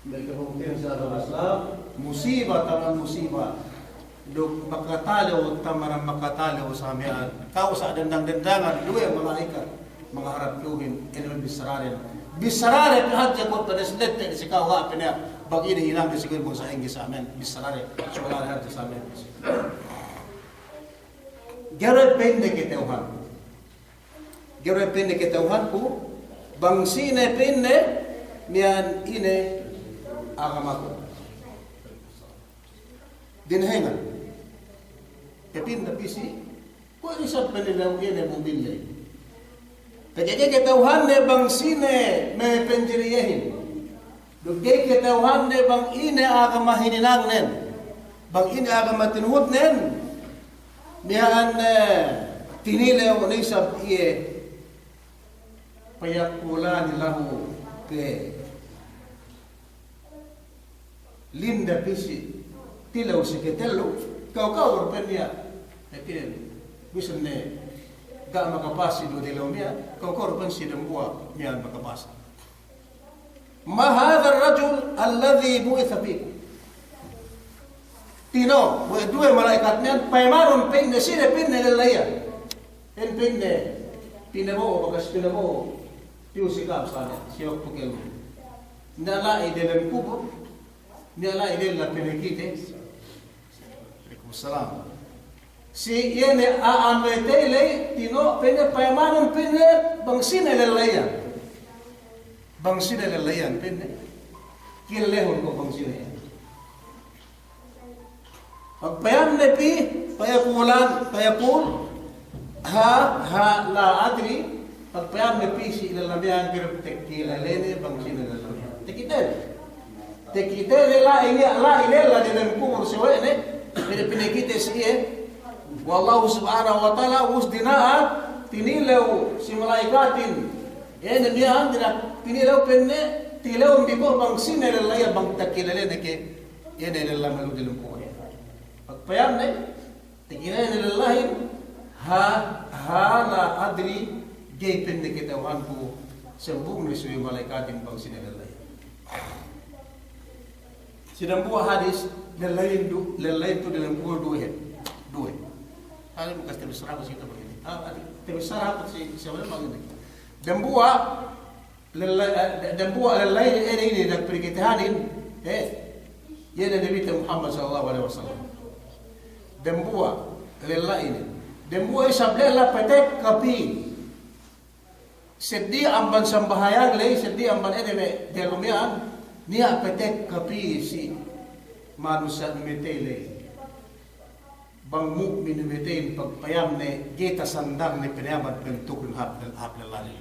Mereka pemutihan sa' agama Islam, musiba taman musiba. Duk makatalew taman makatalew sa miya'an. Kaw sa' dendang-dendangan, duwe mala'ikat. Mangaharap kewin, ine me' bissaraden. Bissarade pe hadja kuwe' pedes lette' si kaw, ga' pe niya' bang ine hinangde si kuwe' bang sa'ingge sa' miya'an. Bissarade, suwalade hadja sa' miya'an. Ga'i du pa'inde kata'uhanku. Ga'i du pa'inde kata'uhanku, Bang sine pa'inne, miya'an ine agamaku. Dinahengan. Pa'inne pisi, kuwe' isab pa'inne law iye ne mu'min ley. Pegge' ga'i kata'uhanne bang sine me' panjariyehin. Duk ga'i kata'uhanne bang ine agama hininangnen. Bang ine agama tinuhutnen. Miya'an, eh, tinilew ne isab iye. Fayaqulani lahu, pe. Linde pisi, tilew si katellu, kaw-kaw du pa'in niya'. Lakin, bisan ne, ga' makapasi du tilew niya', kaw-kaw du pa'in si dambuwa' niya' makapasi. Ma hadha ar-rajul alladhi bu'itha fikum. Tino, we' duwe mala'ikat niya', payamanun pa'inne, sine pa'inne lella iyan. Ēn pa'inne, pinabo'o, bakas pinabo'o, piyu si ka'am sane, si waktu kēmon. Niya' la'i delem kubul, niya' la'i lella pinakite. Wa'alaikum salam. Si iye ne a'a matey ley, tino, pa'inne payamanun pa'inne, bang sine lella iyan. Bang sine lella iyan, pa'inne. Kilehun ko' bang sine iyan. Pagpayamne pī, fayaqulu, fayaqul, ha, ha, la adri, pagpayamne pī si lella miya'an, ga'i du takilelene bang sine lella miya'an. Takitene. Takitene la'i niya', la'i lella diyalem kubul si we' ne, pa'inne pinakite si iye. Wallahu subhanahu wa ta'ala, ubus dina'ak, tinilew si mala'ikatin. Iye ne miya'an, dina'ak tinilew pa'inne, tilewun bi ko' bang sine lella iyan bang takilelene ke. Iye ne lella malu diyalem kubul. Pagpayamne, takilelene lellahin, ha, ha, la adri, ga'i pa'inne kata'uhanku, sambung ne si mala'ikatin bang sine lella iyan. Si dambuwa' hadis, lellahin du, lellahin tu diyalem kubul duwe. Duwe. Hadis bakas tabissaraku si kite bang inin. Ah, tabissaraku si, si bang inin. Dambuwa', Lella-, eh, de-, dambuwa' lellahin ine, ine, diyalem pinakitehanin, eh, iye ne Nabite Muhammad sallallahu alaihi wasallam. Dambuwa' lellahin. Dambuwa' isab lella patekka pī. Seddili amban sambahayang ley, seddili amban ine me' dellu miya'an, niya' patekka pī si manusiya' matey ley. Bang mu'min meteyin pagpayamne, ga'i tasandangne pinayaman bentukne hap, hap lellanen.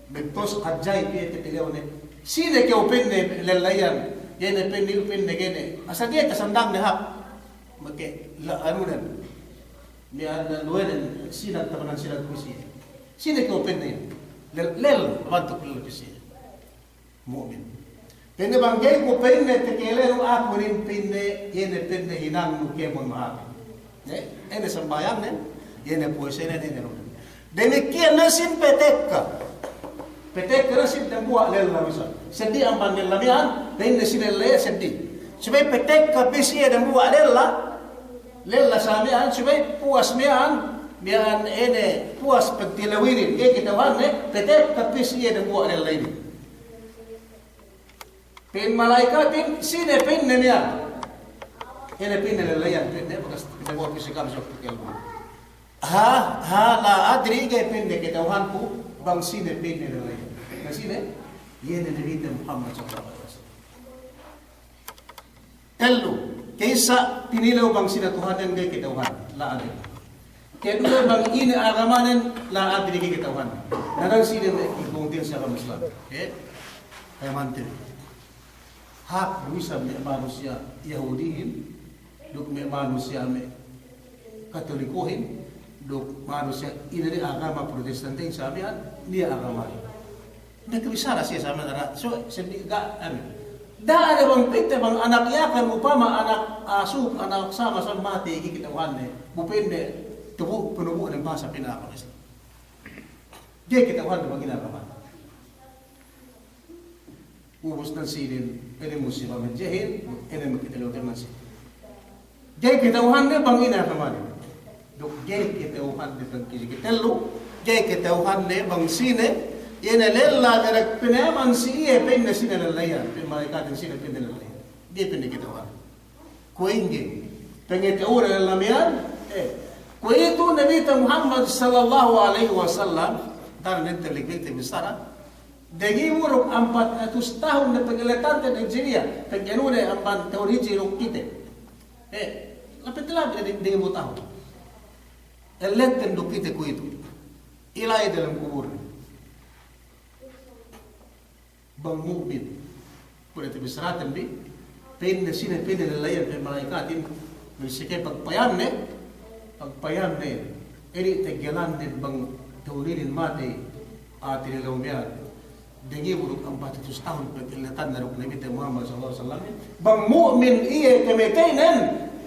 Bentuk hadjay piye te tilewne. Sine kew pa'inne lella iyan, iye ne pa'inne, pa'inne ga'i ne. Asal ga'i tasandangne hap. Maka la anunen. Niya' luwenen sinag tamanan sinag kuwe' siye. Sine kew pa'inne. Lel-, lel, bantuk lel pī siye. Mu'min. Pa'inne bang ga'i ku pa'inne takelenu aku inin pa'inne, iye ne pa'inne hinangnu kēmon mahāpin. Ne? Iye ne sambahayangnen, iye ne puwasenen, iye ne runen. Damikkiyan ne sin patekka. Patekka ne sin dambuwa' lella misa. Seddili amban lella miya'an, pa'inne sin lella iye seddili. Subey patekka pī si iye dambuwa' lella, lella sa miya'an, subey puwas miya'an, miya'an ine puwas pagtilewinin, ga'i kata'uhanne, patekka pī si iye dambuwa' lella inin. Pa'in mala'ikatin, sine pa'inne miya'an. Ine pa'inne lella iyan pa'inne, bakas pinabo'o pī si ka'am si waktu kēmon. Ha, ha, la adri, ga'i pa'inne kata'uhanku, bang sine pa'inne lella iyan. Na sine? Iye ne Nabite Muhammad sallallahu alaihi wasallam. Tellu, ka'issa tinilew bang sine Tuhannen ga'i kata'uhan, la adri. Kaduwe bang ine agamanen, la adri ga'i kata'uhan. Na dan sine me' ikumpulin si agama Islam. Eh? Payamanten. Hāp du isab me' manusiya' Yahudihin, duk me' manusiya' me' Katolikohin, duk manusiya' ine ne agama Protestantehin sa miya'an, niya' agamahin. Makabissara siye sa miya'an, so, seddili ga', anu. Da'a ne bang pite bang anak Yakan upama anak Asuk, anak Sama, sa matey, ga'i kata'uhanne. Bu pa'inne, tubu', panubu' ne bahasa pa'in agama Islam. Ga'i kata'uhanne bang ine agamahin. Ubus nan sinin, ine musiba manjehin, ine makitelewte nan sinin. Ga'i kata'uhanne bang ine agamanen. Duk ga'i kata'uhanne bang katellu, ga'i kata'uhanne bang sine, iye ne lella ga'i pinayaman si iye pa'inne sine lella iyan, pa'in mala'ikatin sine pa'inne lella iyan. Ga'i pa'inne kata'uhanne. Kuwe' ingge, pangata'uhanne lella miya'an, eh. Kuwe'itu Nabite Muhammad sallallahu alaihi wasallam, daran ente lik-lik te bissara, Dengibu duk ampat hatus tahun ne pag'elletante ne Hijriya, pegge' anu ne amban tahun Hijri duk kite. Eh, lapit-lapit ne dengibu tahun. Elletten duk kite kuwe'itu. Ila'i dalem kubur. Bang mu'min. Kuwe' te bissaraten bi. Pa'inne sine, pa'inne lella iyan, pa'in mala'ikatin. Bissara ke pagpayamne. Pagpayamne. Ine teggelanne bang tahun inin matey. Ati ne law miya'an. Dengibu duk ampat hatus tahun pag'elletanne duk Nabite Muhammad sallallahu alaihi wasallam. Bang mu'min iye kamateynen,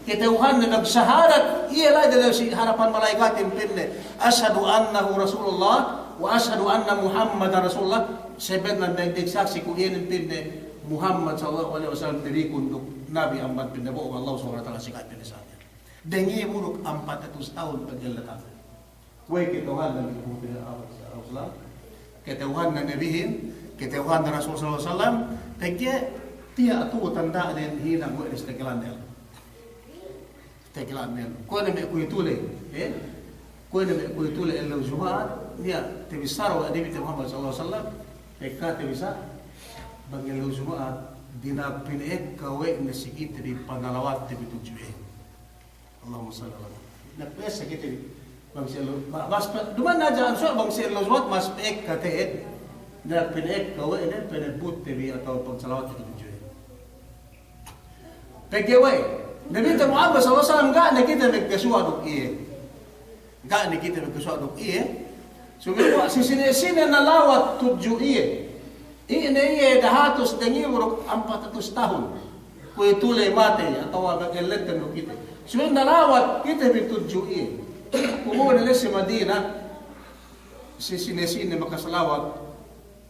kata'uhanne magsahadat, iye la'i dalem si harapan mala'ikatin pa'inne, "Ashhadu annahu Rasulullah, wa ashhadu anna Muhammadan Rasulullah." Sabennal magsaksi ku iye ne pa'inne Muhammad sallallahu alaihi wasallam nabikun duk nabi amban pa'inne bo'o Allah subhanahu wa ta'ala si ka'am pa'inne sa miya'an. Dengibu duk ampat hatus tahun pag'elletanne. Kuwe' kata'uhanne Nabi Muhammad sallallahu alaihi wasallam. Kata'uhanne Nabihin, kata'uhanne Rasul sallallahu alaihi wasallam. Pegge' tiya' tu'u tanda'nen hinang we' ne si teggelanne. Teggelanne. Kuwe' ne me' kuwe'itu le, eh? Kuwe' ne me' kuwe'itu le ellew Juma'at, niya' tabissara we' Nabite Muhammad sallallahu alaihi wasallam. Ekka tabissara, bang ellew Juma'at, dina'ak pina'ekka we' ne si kite bi panalawatte bi tudju iyehin. Allahumma salli ala Muhammad. Na, pa'ekka kite bi. Bang si ellew, ma-, mas pe-, duma'in hadja amban suwa' bang si ellew Juma'at mas pa'ekka te'ed. Na, pina'ekka we' ne, pa'in ne butte bi atawa pagsalawatte bi tudju iye. Pegge' we', Nabite Muhammad sallallahu alaihi wasallam ga' ne kite magkasuwa' duk iye. Ga' ne kite magkasuwa' duk iye. Sumeguwa' si sine-sine nalawat tudju iye. Ine iye dahatus dengibu duk ampat hatus tahun. Kuwe'itu le matey atawa mag'elletten duk kite. Sumeguwa' nalawat kite bi tudju iye. Kuwe' ne le si Madina, si sine-sine makasalawat.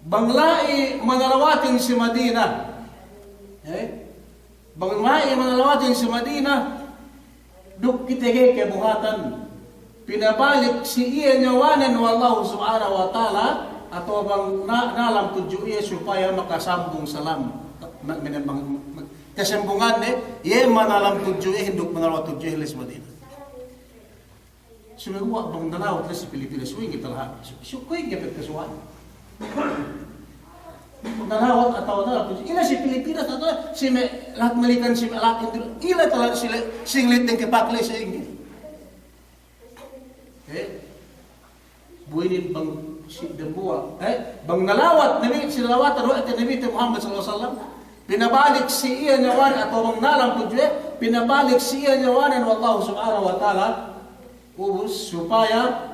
Bang la'i manalawatin si Madina. Eh? Bang la'i manalawatin si Madina, duk kite ga'i kabuhatan, pinabalik si iye niyawanen we' Allahu Subhanahu wa Ta'ala, atawa bang na-, nalam tudju iye supaya makasambung salam. Ma-, mene-, bang, ma-, kasambunganne, iye manalam tudju iyehin duk manalawat tudju iyehin la'i si Madina. Sumeguwa' bang nalawat la'i si Pilipinas, suwinggi talaha'. Su-, su-, kuwe' ingge pagkasuwa'an. Nalawat atawa nalawat tudju. Ila si Pilipinas atawa si me' lahat Malikan, si me' lahat Indo, ila talaha' si le-, singlit deng kepakle sa'ingge. Eh? Bu inin bang si dembuwa'. Eh? Bang nalawat Nabi, si nalawatan we' te Nabite Muhammad sallallahu alaihi wasallam. Pinabalik si iye niyawanen atawa bang nalam tudju iye, pinabalik si iye niyawanen we' Allahu Subhanahu wa Ta'ala. Ubus supaya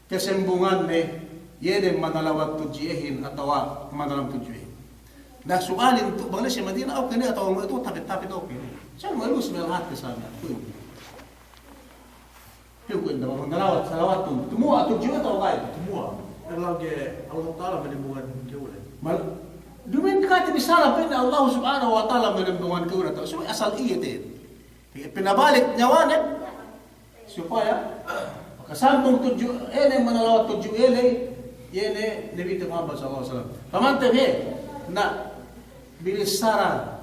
kasambunganne, iye ne manalawat tudju iyehin atawa manalam tudju iyehin. Na su'alin tu', bang la'i si Madina, okay ne, atawa bang itu, tapit-tapit, okay ne. Sa' malus me' lahat ke sana. Kuwe'. Kuwe' ne, bang nalawat, salawat tu'. Tumuwa' tudju atawa ga'i? Tumuwa'. Lagi' Allah Ta'ala manambungan kew le. Mal-, duma'in kite bi salam, pa'in Allah Subhanahu wa Ta'ala manambungan kew le. Subey asal iye te. Pinabalik niyawanen. Supaya makasambung tudju iye ne, manalawat tudju iye ne, iye ne Nabite Muhammad sallallahu alaihi wasallam. Pamante bi, na, binissara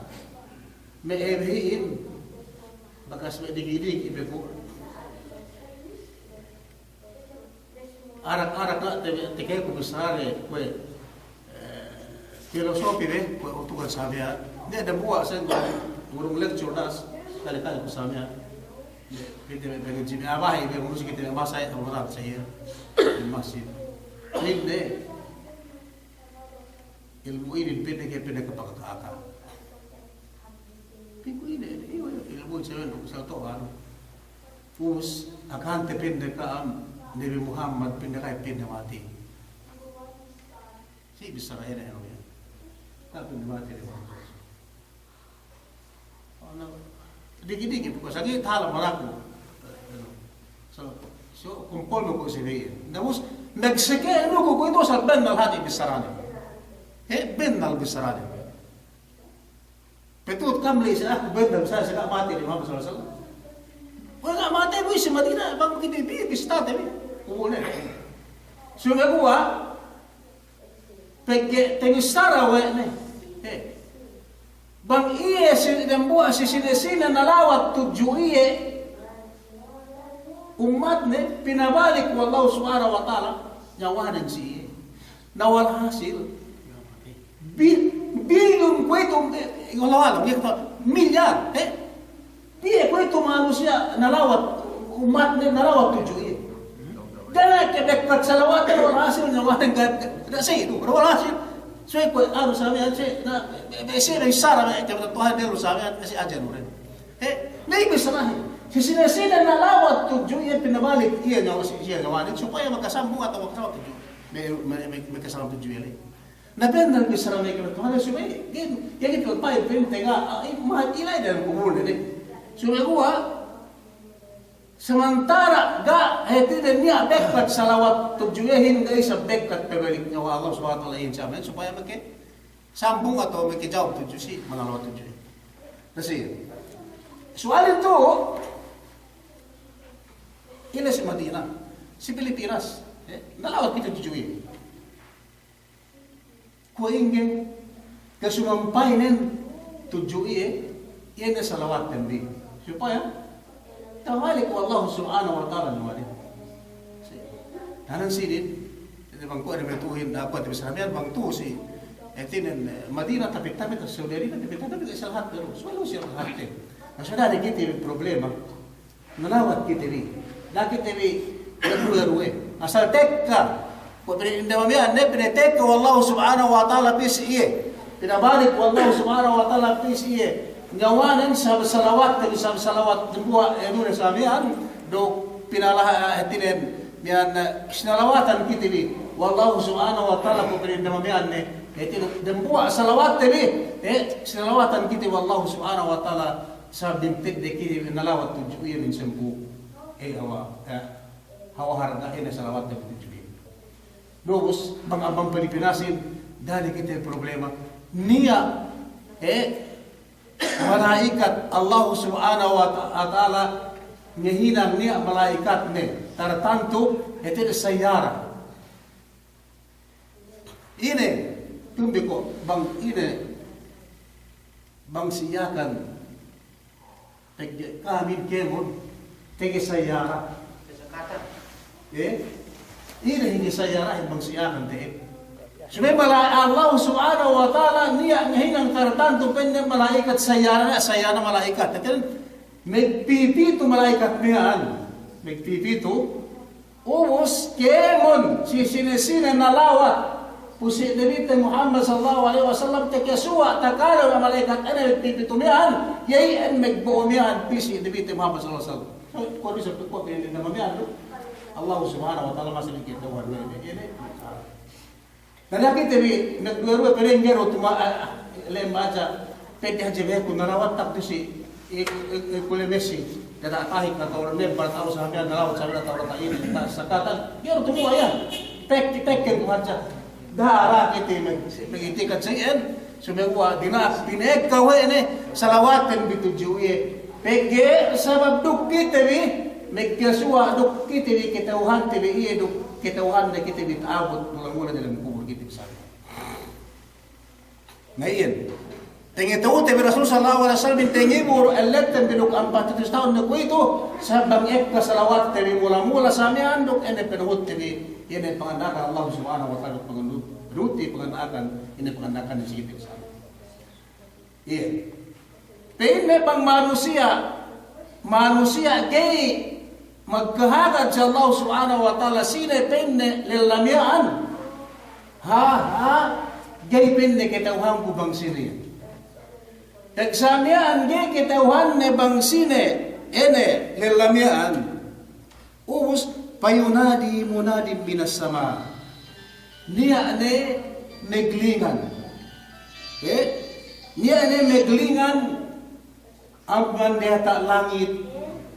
me' ebehin, bakas me' diki'-diki' be ku. Arak-arak na te-, tekka ku bissara kuwe'. Eh, pilosopi be, kuwe' utukan sa miya'an. Niya' dambuwa' sa ngurung lecture das, kali-kali ku sa miya'an. Kite me' pegge' jimi abahi, be ngurung si kite me' masa, eh, awrat sa iye. Masjid. Pa'inne, ilmu' inin pa'inne ke pa'inne kapakaka. Pa'inku ine, iye, ilmu' sa iye, sa to, anu. Ubus, akahante pa'inne ka'am, Nabi Muhammad pa'inne ka'am pa'inne matey. Si bissara ine anu iyan. Tapi mati de. Anu, diki'-diki' pokok sagi tala malaku. So, so, kumpul ku si biye. Ubus, magseke nu ku itu sa bennal hati bissarane. He, bennal bissarane. Petut kam le sa aku bennal sa, sa ga' matey de Muhammad sallallahu alaihi wasallam. Kuwe' ga' matey bu si Madina, bang kite bi, bistate bi. Kuwe' ne. Sumeguwa', pegge' tabissara we' ne. Eh. Bang iye si dambuwa' si sine-sine nalawat tudju iye ummatne, pinabalik we' Allahu Subhanahu wa Ta'ala niyawanen si iye. Na, walhasil, Bi-, bilyun kuwe'itu, eh, Allahu a'lam, iye kata milyar, eh? Piye kuwe'itu manusiya' nalawat, ummatne nalawat tudju iye. Ga' ne ke bekkat salawat, wal hasil nyawanen ga', ga', ga' siye du, wal hasil. Suwe kuwe' anu samiyan, siye, na, be, be, siye na isara, be, ke Tuhan de lu samiyan, siye ajen uren. Eh, ne bissarahin. Si sine-sine nalawat tudju iye pinabalik iye nyawa, si, siye nyawanen, supaya makasambung atawa makasambung tudju. Me, me, me, makasambung tudju iye le. Na bennal bissara me' kite Tuhan, subey, ga'i, ga'i kite pa'in, pa'in tega, ah, i-, ma-, ilay dem kubulne ne. Subey guwa', samantara' ga', hātinen niya' bekkat salawat tudju iyehin, ga'i isab bekkat pabalik nyawa Allah Subhanahu wa Ta'ala iyehin samiyan, supaya makasambung atawa makajawab tudju si mangalawat tudju iyehin. Na si, suwalin tu, ine si Madina, si Pilipinas, eh, nalawat kite tudju iye. Kuwe' ingge, kasumampaynen tudju iye, iye ne salawatten bi. Supaya tabalik we' Allah Subhanahu wa Ta'ala nyawanen. Tanan sinin, jadi bang kuwe' ne matu'uhin, da'a kuwe' te bissara miya'an bang tu'u si, hātinen, eh, Madina, tapit-tapit, Saudi Arabia, tapit-tapit, eh, salahat terus. Walu si salahatte. Na sudah ne kite problema. Nalawat kite bi. Da'a kite bi magduwe-ruwe. Asal tekka. Kuwe' pina'in damamiyan ne, pinatekka we' Allahu Subhanahu wa Ta'ala pī si iye. Pinabalik we' Allahu Subhanahu wa Ta'ala pī si iye. Nyawanen sab-, salawatte bi, sab-, salawat dembuwa', eh, dure samiyan. Duk pinalaha, eh, hātinen, miya'an, eh, sinalawatan kite bi we' Allahu Subhanahu wa Ta'ala kuwe' pina'in damamiyan ne. Hātinen dembuwa' salawatte bi, eh, sinalawatan kite bi we' Allahu Subhanahu wa Ta'ala. Sabab dipedde' kite nalawat tudju iye min sampū'. Eh, hawa, eh, hawa harga'ne salawat tudju iye. Ubus, bang amban Pilipinasin, da'a ne kite problema. Niya', eh, mala'ikat Allah Subhanahu wa Ta-, wa Ta'ala, ngahinang niya' mala'ikatne tartantu, hātinen sayyara. Ine, tumbi ko', bang ine, bang si Yakan, pegge' ka'amin kēmon, tege sayyara. Eh? Ine inin sayyara, bang si Yakan te'ed. Subey mala-, Allah Subhanahu wa Ta'ala niya' ngahinang tartantu pa'inne mala'ikat sayyara, sayyara mala'ikat. Hātinen, magpipitu mala'ikat miya'an. Magpipitu. Ubus kēmon si sine-sine nalawat pu si Nabite Muhammad sallallahu alaihi wasallam, takasuwa' takale we' mala'ikat ine magpipitu miya'an, iye iyan magbo'o miya'an pī si Nabite Muhammad sallallahu alaihi wasallam. So, kuwe' du isab kuwe' pina'in damamiyan du. Allah Subhanahu wa Ta'ala masi ne kite we' ine. Na da'a kite bi magduwe-ruwe, pa'in ga'i du tuma, eh, lem hadja, pegge' hadja bi ku nalawat tak tu si, i-, i-, i-, kule Messi, dada' tahik na tawra nebbar, tawra samiyan nalawat samiyan tawra ta'in, ta' sakatan, ga'i du tuma iyan, pek-, pegge' ku hadja. Da'a kite mag-, mag'itikad sa iyan, sumeguwa' dina'ak pinekka we' ne, salawaten bi tudju iye, pegge' sabab duk kite bi, magkasuwa' duk kite bi kata'uhante bi iye duk kata'uhanne kite bi ta'abut mula-mula dalem kubul kite bi sa. Na iyan. Tengeta'ute bi Rasul sallallahu alaihi wasallam, tengibur elletten bi duk ampat hatus tahun ne kuwe'itu, sabab bang ekka salawatte bi mula-mula sa miya'an duk ine panuhutte bi, ine panganda'akan Allah Subhanahu wa Ta'ala, panganda'akan, ine panganda'akan si kite bi sa. Iye. Pa'inne bang manusiya', manusiya' ga'i magkahagad si Allah Subhanahu wa Ta'ala, sine pa'inne lella miya'an. Ha, ha, ga'i pa'inne kata'uhanku bang sine. Pegge' sa miya'an ga'i kata'uhanne bang sine ine lella miya'an. Ubus, fayunadi munadin minas sama'. Niya' ne maglingan. Eh? Niya' ne maglingan amban diyata' langit.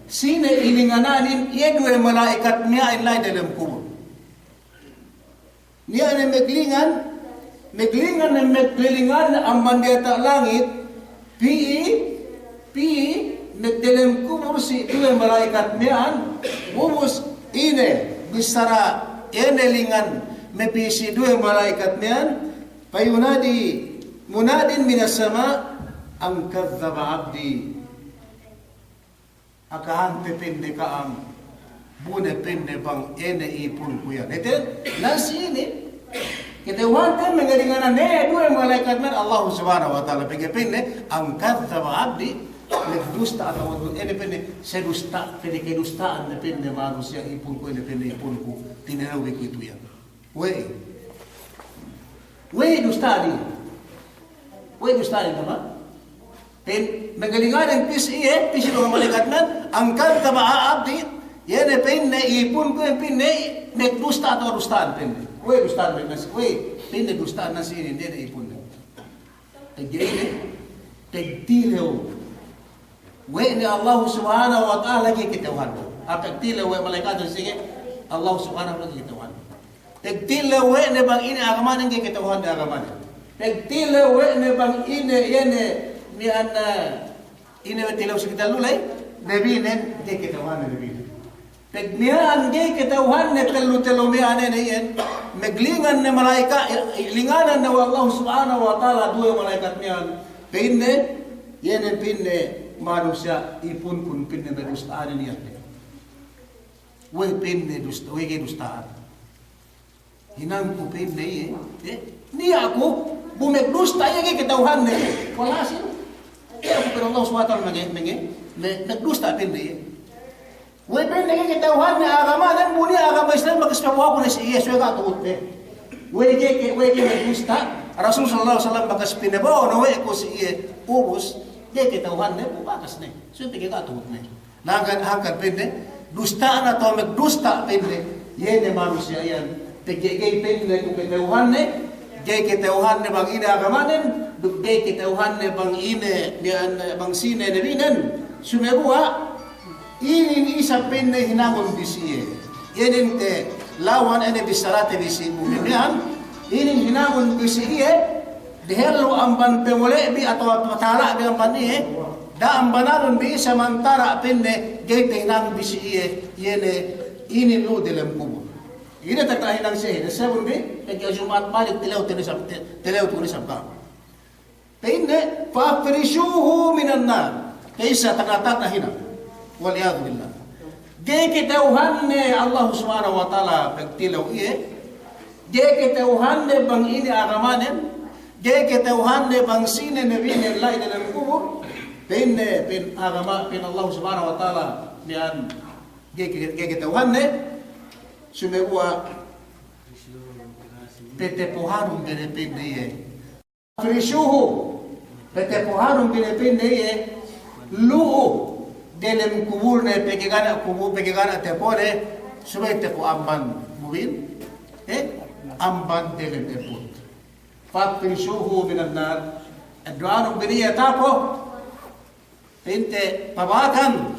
Sine ilingananin, iye duwe mala'ikat miya'an la'i dalem kubul. Niya' ne maglingan, maglingan ne maglilingan amban diyata' langit, pī, pī, magdalem kubul si duwe mala'ikat miya'an, ubus ine, bissara ine lingan, mapī si duwe mala'ikat miya'an, fayunadi munadin minas sama', an kadhdhaba abdi. Akahante pa'inne ka'am, bu ne pa'inne bang ine ipunku iyan. Hātinen, na sine, Kata'uhante mangalinganan ne duwe malaikat miya'an Allahu Subhanahu wa Ta'ala, pegge' pa'inne, "An kadhdhaba 'abdi," magdusta atawa du-, ine pa'inne, sadusta, pa'inne kadusta'an ne pa'inne manusiya' ipunku, ine pa'inne ipunku, tinalew bi ku itu iyan. We'ey. We'ey dusta'an iye. We'ey dusta'an iye, tama? Pa'in, mangalinganan pī si iye, pī si duwe malaikat miya'an, "An kadhdhaba 'abdi," iye ne pa'inne, ipunku iyan pa'inne, magdusta atawa dusta'an pa'inne. We'ey dusta'an pa'inne, nas-, we'ey, pa'inne dusta'an nas inin, iye ne ipunne. Pegge' ine, pagtilew we' ne Allahu Subhanahu wa Ta'ala ga'i kata'uhanne. Pagtilew we' malaikat sīn ga'i, Allahu Subhanahu wa Ta'ala ga'i kata'uhanne. Pagtilew we' ne bang ine agamanen ga'i kata'uhanne agamanen. Pagtilew we' ne bang ine, iye ne, miya'an, eh, ine we' tilew si kite luley, nabinen ga'i kata'uhanne nabinen. Pag miya'an ga'i kata'uhanne tellu-tellu miya'an ine iyan, maglingan ne malaika-, linganan ne we' Allahu Subhanahu wa Ta'ala duwe malaikat miya'an. Pa'inne, iye ne pa'inne manusiya' ipunkun pa'inne magdusta'anin iyan. We'ey pa'inne dusta, we'ey ga'i dusta'an. Hinangku pa'inne iye, eh, niya' ku, bu magdusta iye ga'i kata'uhanne. Walhasil, niya' ku pa'in Allah Subhanahu wa Ta'ala mange-, mange-, me-, magdusta pa'inne iye. We'ey pa'inne ga'i kata'uhanne agamanen, bu niya' agama Islam bakas pabo'oku ne si iye, subey ga' tuhutne. We'ey ga'i ke-, we'ey ga'i magdusta, Rasul sallallahu alaihi wasallam bakas pinabo'o ne we' ku si iye, ubus, ga'i kata'uhanne, bu bakas ne. Subey pegge' ga' tuhutne. Na hangkan, hangkan pa'inne, dusta'an atawa magdusta pa'inne, iye ne manusiya' iyan. Pegge' ga'i pa'inne ku kata'uhanne, ga'i kata'uhanne bang ine agamanen, duk ga'i kata'uhanne bang ine, miya'an, bang sine nabinen. Sumeguwa', inin isab pa'inne hinangun bi si iye. Inin te lawan ine bissarate bi si mu'min miya'an, inin hinangun bi si iye, dehellu amban pamole'bi atawa patala'bi amban iye, da'a amban anun bi samantara' pa'inne ga'i tahinang bi si iye, iye ne inin lu'u delem kubul. Ine tahinang si iye, desebun bi, pegge' Juma'at balik tilew tu'u ne isab, te-, tilew tu'u ne isab ka'u. Pa'inne, "Fafrishuhu minan nar." Ka'issa tagna'-tagna' hinang. Wal iyadhu billah. Ga'i kata'uhanne Allah Subhanahu wa Ta'ala pagtilew iye. Ga'i kata'uhanne bang ine agamanen. Ga'i kata'uhanne bang sine nabinen la'i delem kubul. Pa'inne, pa'in agama, pa'in Allah Subhanahu wa Ta'ala, miya'an ga'i, ga'i, ga'i kata'uhanne. Sumeguwa' patapohanun bi ne pa'inne iye. Fafrishuhu, patapohanun bi ne pa'inne iye, lu'u delem kubulne, pegge' ga' ne kubul, pegge' ga' ne tapone, subey tapo amban mu'min, eh, amban delem ebbut. Fafrishuhu minan nar, eddo'anun bi ne iye tapo, pa'inte pabakan,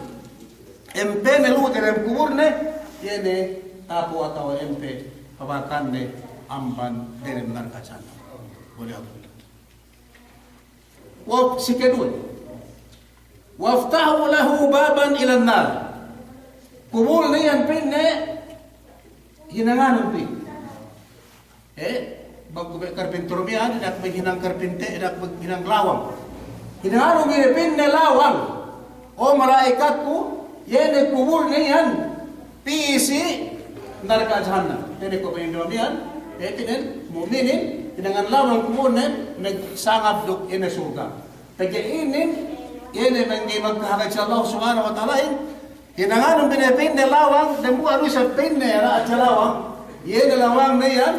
empene lu'u delem kuburne, iye ne tapo atawa empe pabakanne amban delem narka' jahannam. Boleh aku. Wa-, sikaduwe. Waftahu lahu baban ilan nar. Kubulne iyan pa'inne hinanganun bi. Eh, bang ku me' karpinter miya'an, iye ne maghinang karpinte, iye ne maghinang lawang. Hinanganun bi ne pa'inne lawang. O mala'ikatku, iye ne kubulne iyan pī si narka' jahannam. Iye ne ko' pa'inne miya'an, eh, inin mu'minin, hinangan lawang kubulne, magsangab duk ine surga'. Pegge' inin, iye ne mangga'i magkahagad si Allah Subhanahu wa Ta'alahin, hinanganun bi ne pa'inne lawang, dambuwa' du isab pa'inne, a'a lawang, iye ne lawangne iyan,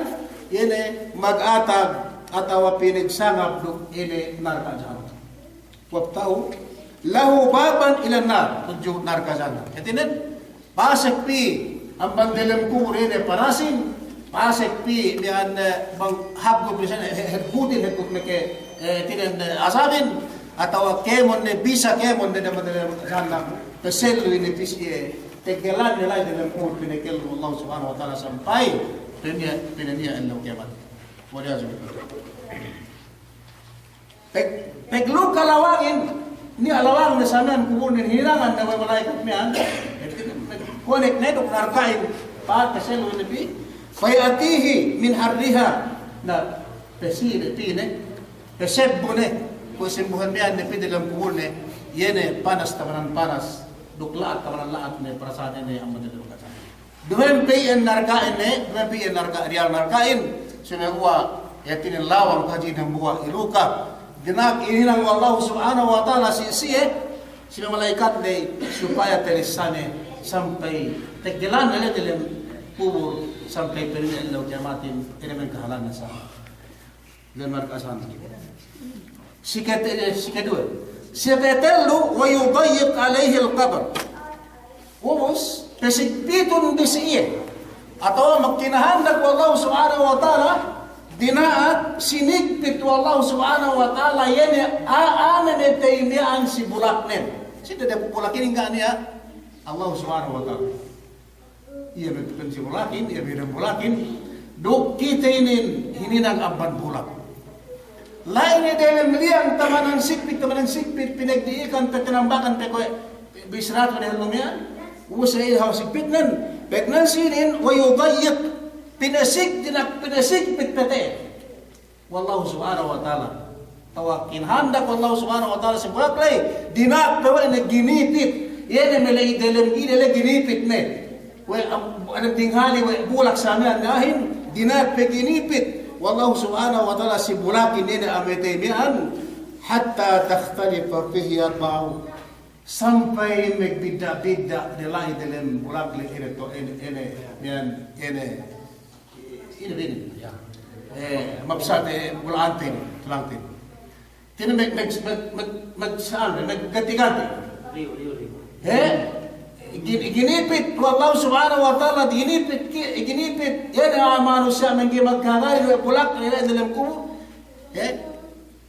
iye ne magatag atawa pinagsangab duk ine narka' jahannam. Waftahu lahu baban ilan nar, tudju narka' jahannam. Hātinen, pasek pī amban delem kubul ine panasin, pasek pī miya'an, eh, bang haggut misalne, he-, haggutin, haggut meke, eh, hātinen, eh, asabin, atawa kēmon ne, bisa kēmon ne amban delem jahannam, pasellu ine pī si iye, teggelanne la'i delem kubul pinakellu Allah Subhanahu wa Ta'ala sampay pī ne, pī ne niya' ellew kiyamat. Wal iyazu billah. Pag-, pagluka lawangin, niya' lawangne sa miya'an kubulnen hinangan ne we' mala'ikat miya'an. Konek ne duk narka'in, pa'in pasellu ne pī. Faya'tihi min harriha. Na, pasine, pī ne, pasebbu ne, kuwe' sembuhan miya'an ne pī delem kubulne, iye ne panas tamanan panas, duk la'at tamanan la'at ne, parasa'an ne amban delem narka'. Duwempū' iyan narka'in ne, duwempū' iyan narka', riyal narka'in, Sumeguwa' hātinen lawang hadja dambuwa' iluka. Dina'ak hininang we' Allahu Subhanahu wa Ta'ala si siye, si mala'ikat ley, supaya talessane sampay teggelanne ley delem kubul, sampay pa'in ellew kiyamatin, ine me' kahalanne sa. Lemar kasan. Sikate-, sikaduwe. Sikatellu, wa yudayyiq alayhil qabr. Ubus, pasigpitun bi si iye. Atawa magkinahandak we' Allahu Subhanahu wa Ta'ala, dina'ak sinigpit we' Allahu Subhanahu wa Ta'ala, iye ne a'a mamatey miya'an si bulaknen. Sine de bulak inin ga' niya' Allahu Subhanahu wa Ta'ala. Iye me' pa'in si bulakin, iye me' dem bulakin, duk kite inin hininang amban bulak. La'i ne delem liyang tamanan sigpit, tamanan sigpit, pinagdi'ikan pe, tinambakan pe kuwe' bisratu ne lumiyan, ubus iye hawal sigpitnen, pegnan sinin, wa yudayyiq, pinasig-, dinak pinasigpit pe te. We' Allahu Subhanahu wa Ta'ala. Atawa kinahandak we' Allahu Subhanahu wa Ta'ala si bulak ley, dina'ak pe we' ne ginipit. Iye ne me' la'i delem ine ley ginipit ne. We' am-, anu tinghali we' bulak sa miya'an ngahin, dina'ak pe ginipit we' Allahu Subhanahu wa Ta'ala si bulakin ine ne a'a mamatey miya'an, hatta takhtalifa fihi adla'uhu. Sampay magbidda'-bidda' ne la'i delem bulak ley ine to ine, ine, miya'an ine. Ine, ine. Ya. Eh, mabsat, eh, bula'anten, tulangten. Hātinen mag-, mag-, mag-, mag-, mag-, sa'an, magganti-ganti. Riyu, riyu, riyu. Eh? Gin-, ginipit we' Allahu Subhanahu wa Ta'ala, ginipit ki-, ginipit. Iye ne a'a manusiya' mangga'i magkahagad we' bulak, iye ne delem kubul. Eh?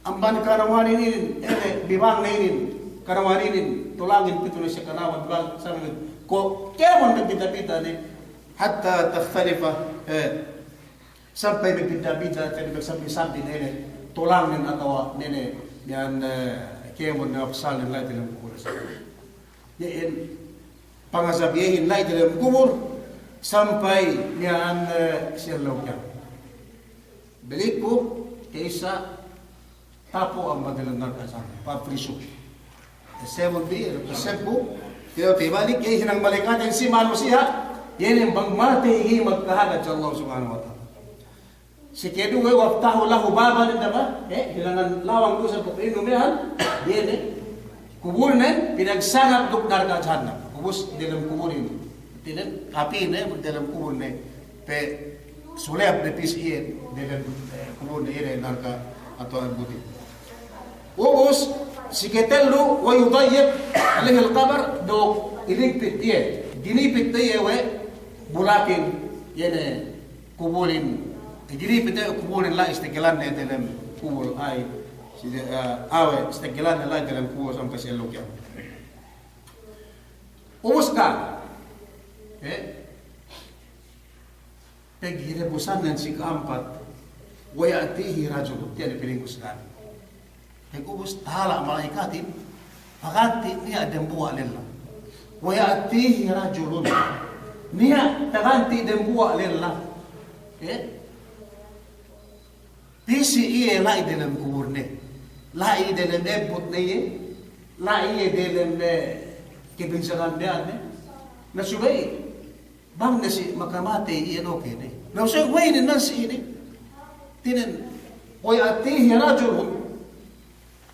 Amban kanawanin inin, eh, bibangnen inin, kanawanin inin, tulangin pitu ne si kanawan, bibang, sampay ko' kēmon magbidda'-bidda' ne, hatta takhtalifa, eh, sampay magbidda'-bidda', jadi magsambi-sambi ne, ne, tulangnen atawa ne, ne, miya'an, eh, kēmon ne mabsalnen la'i delem kubul. Iyan, pangazab iyehin la'i delem kubul, sampay miya'an, eh, si ellew kiyamat. Balik ku, ka'issa, tapu' amban delem narka' jahannam, paprisu. Esebun bi, esebun, tiya' tibalik, iye hinang mala'ikatin si manusiya', iye ne bang matey ga'i magkahagad si Allah Subhanahu wa Ta'ala. Sikeduwe, waftahu lahu baban, inda ba, eh, hinangan lawang du sa pa'innu miya'an, iye ne, kubulnen, pinagsangap duk narka' jahannam. Ubus, delem kubul inin. Hātinen, api ne, delem kubul ne. Pe, suleyap ne pī si iye, delem, eh, kubul ne, iye ne narka' atawa buti. Ubus, siketellu, wa yudayyiq alayhil qabr, duk iligpit iye, ginipit iye we' bulakin, iye ne kubulin, ginipit iye kubulin la'i isteggelanne delem kubul a'a, si de-, eh, awe, isteggelanne la'i delem kubul sampay si ellew kiyamat. Ubus ka, eh, Pegge' hinabusannen si ka'ampat, wa ya'tihi rajulun, tiya' ne piling ku sekarang. Pegge' ubus tahala' mala'ikatin, paganti' niya' dembuwa' lella. Wa ya'tihi rajulun, niya' taganti' dembuwa' lella. Eh? Pī si iye la'i delem kubulne, la'i delem ebbutne iye, la'i iye delem, eh, kabinsanganne ane. Na subey, bang ne si makamatey iye, no kene. Na subey, we'ey ne nan si ine. Hātinen, wa ya'tihi rajulun,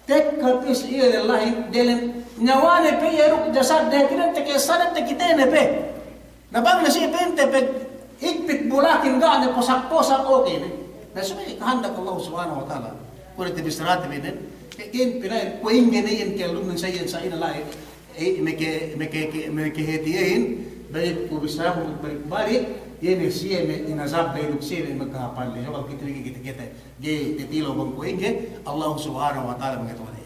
tekka pī si iye lellahin, delem niyawane pe iye duk jasadne, hātinen tekka sane, tekka kite ne pe. Na bang ne si pinte pe, igpit bulakin ga' ne posak-posak, oke ne. Na subey kahandak Allah Subhanahu wa Ta'ala. Kuwe' te bissarate bi ne, ke in pina'in, kuwe' ingge ne in kellumnen sa iyan sa ine la'i, eh, meke, meke, ke, meke hāti iyehin, balik ku bissaraku balik-balik, iye ne siye me' inazab, balik siye me' magkahāpan le. Coba kite, kite, kite, kite. Ga'i tatilew bang kuwe' ingge, Allah Subhanahu wa Ta'ala mangatawa ne.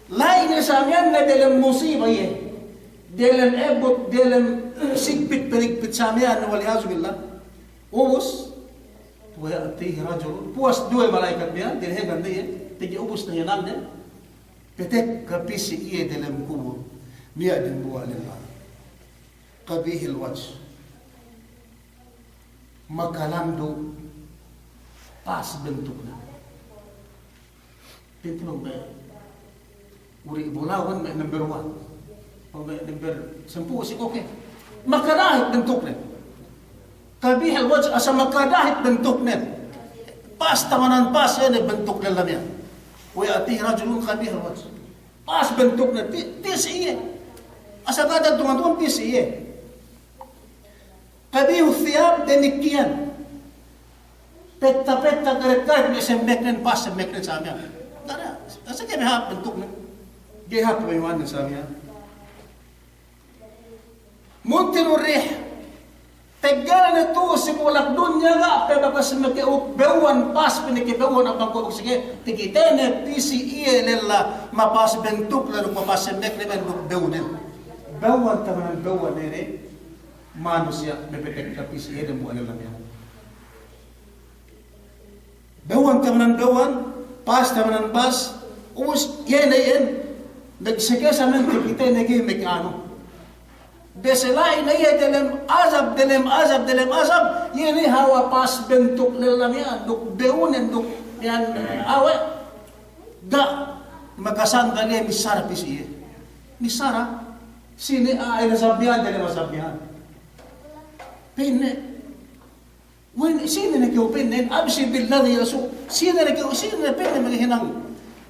La'i ne sa miya'an ne delem musiba iye. Delem ebbut, delem sigpit paligpit sa miya'an ne, wal iyazu billah. Ubus, wa ya'tihi rajulun. Puwas duwe mala'ikat miya'an, dinahengan ne iye. Pegge' ubus ne iye nan ne. Patekka pī si iye delem kubul. Niya' dembuwa' lella. Qabihil wajh. Makalandu', pas bentukne. Pinte bang me' uri' bulawan me' number one. Bang me' number sampū' si oke. Makalahik bentukne. Qabihul wajh, asal makadahit bentuknen. Pas tamanan pas iye ne bentuk lella miya'an. Wa ya'tihi rajulun qabihul wajh. Pas bentuknen, pi-, pisi iye. Asal kata tungan-tungan pisi iye. Qabihus siyab damikkiyan. Petta-petta karet-karet me' semmeknen, pas semmeknen sa miya'an. Ga' ne, asal ga'i hāp bentuknen. Ga'i hāp pamayannen sa miya'an. Muntinur rih. Teggelne tu'u si bulak dunya ga' pe bakas maka'uk bewuhan, pas pinakabewuhan amban kuwe' bakas ke, takitene pisi iye lella, mapas bentukne duk mapas semmekne duk bewuhnen. Bewuhan tamanan bewuhan inin manusiya' mapatekka pisi iye dambuwa' lella miya'an. Bewuhan tamanan bewuhan, pas tamanan pas, ubus iye ne iyan, magseke sa miya'an takitene ga'i maka'anu. Bese la'i ne iye delem azab, delem azab, delem azab, iye ne hawal pas bentuk lella miya'an, duk bewuhnen, duk miya'an awe', ga' makasandal iye missara pisi iye. Missara, sine a'a inazab miya'an, delem azab miya'an. Pa'inne, Wen, sine ne kew pa'inne, abshir billadhi yasur. Sine ne kew, sine ne pa'inne maghinang.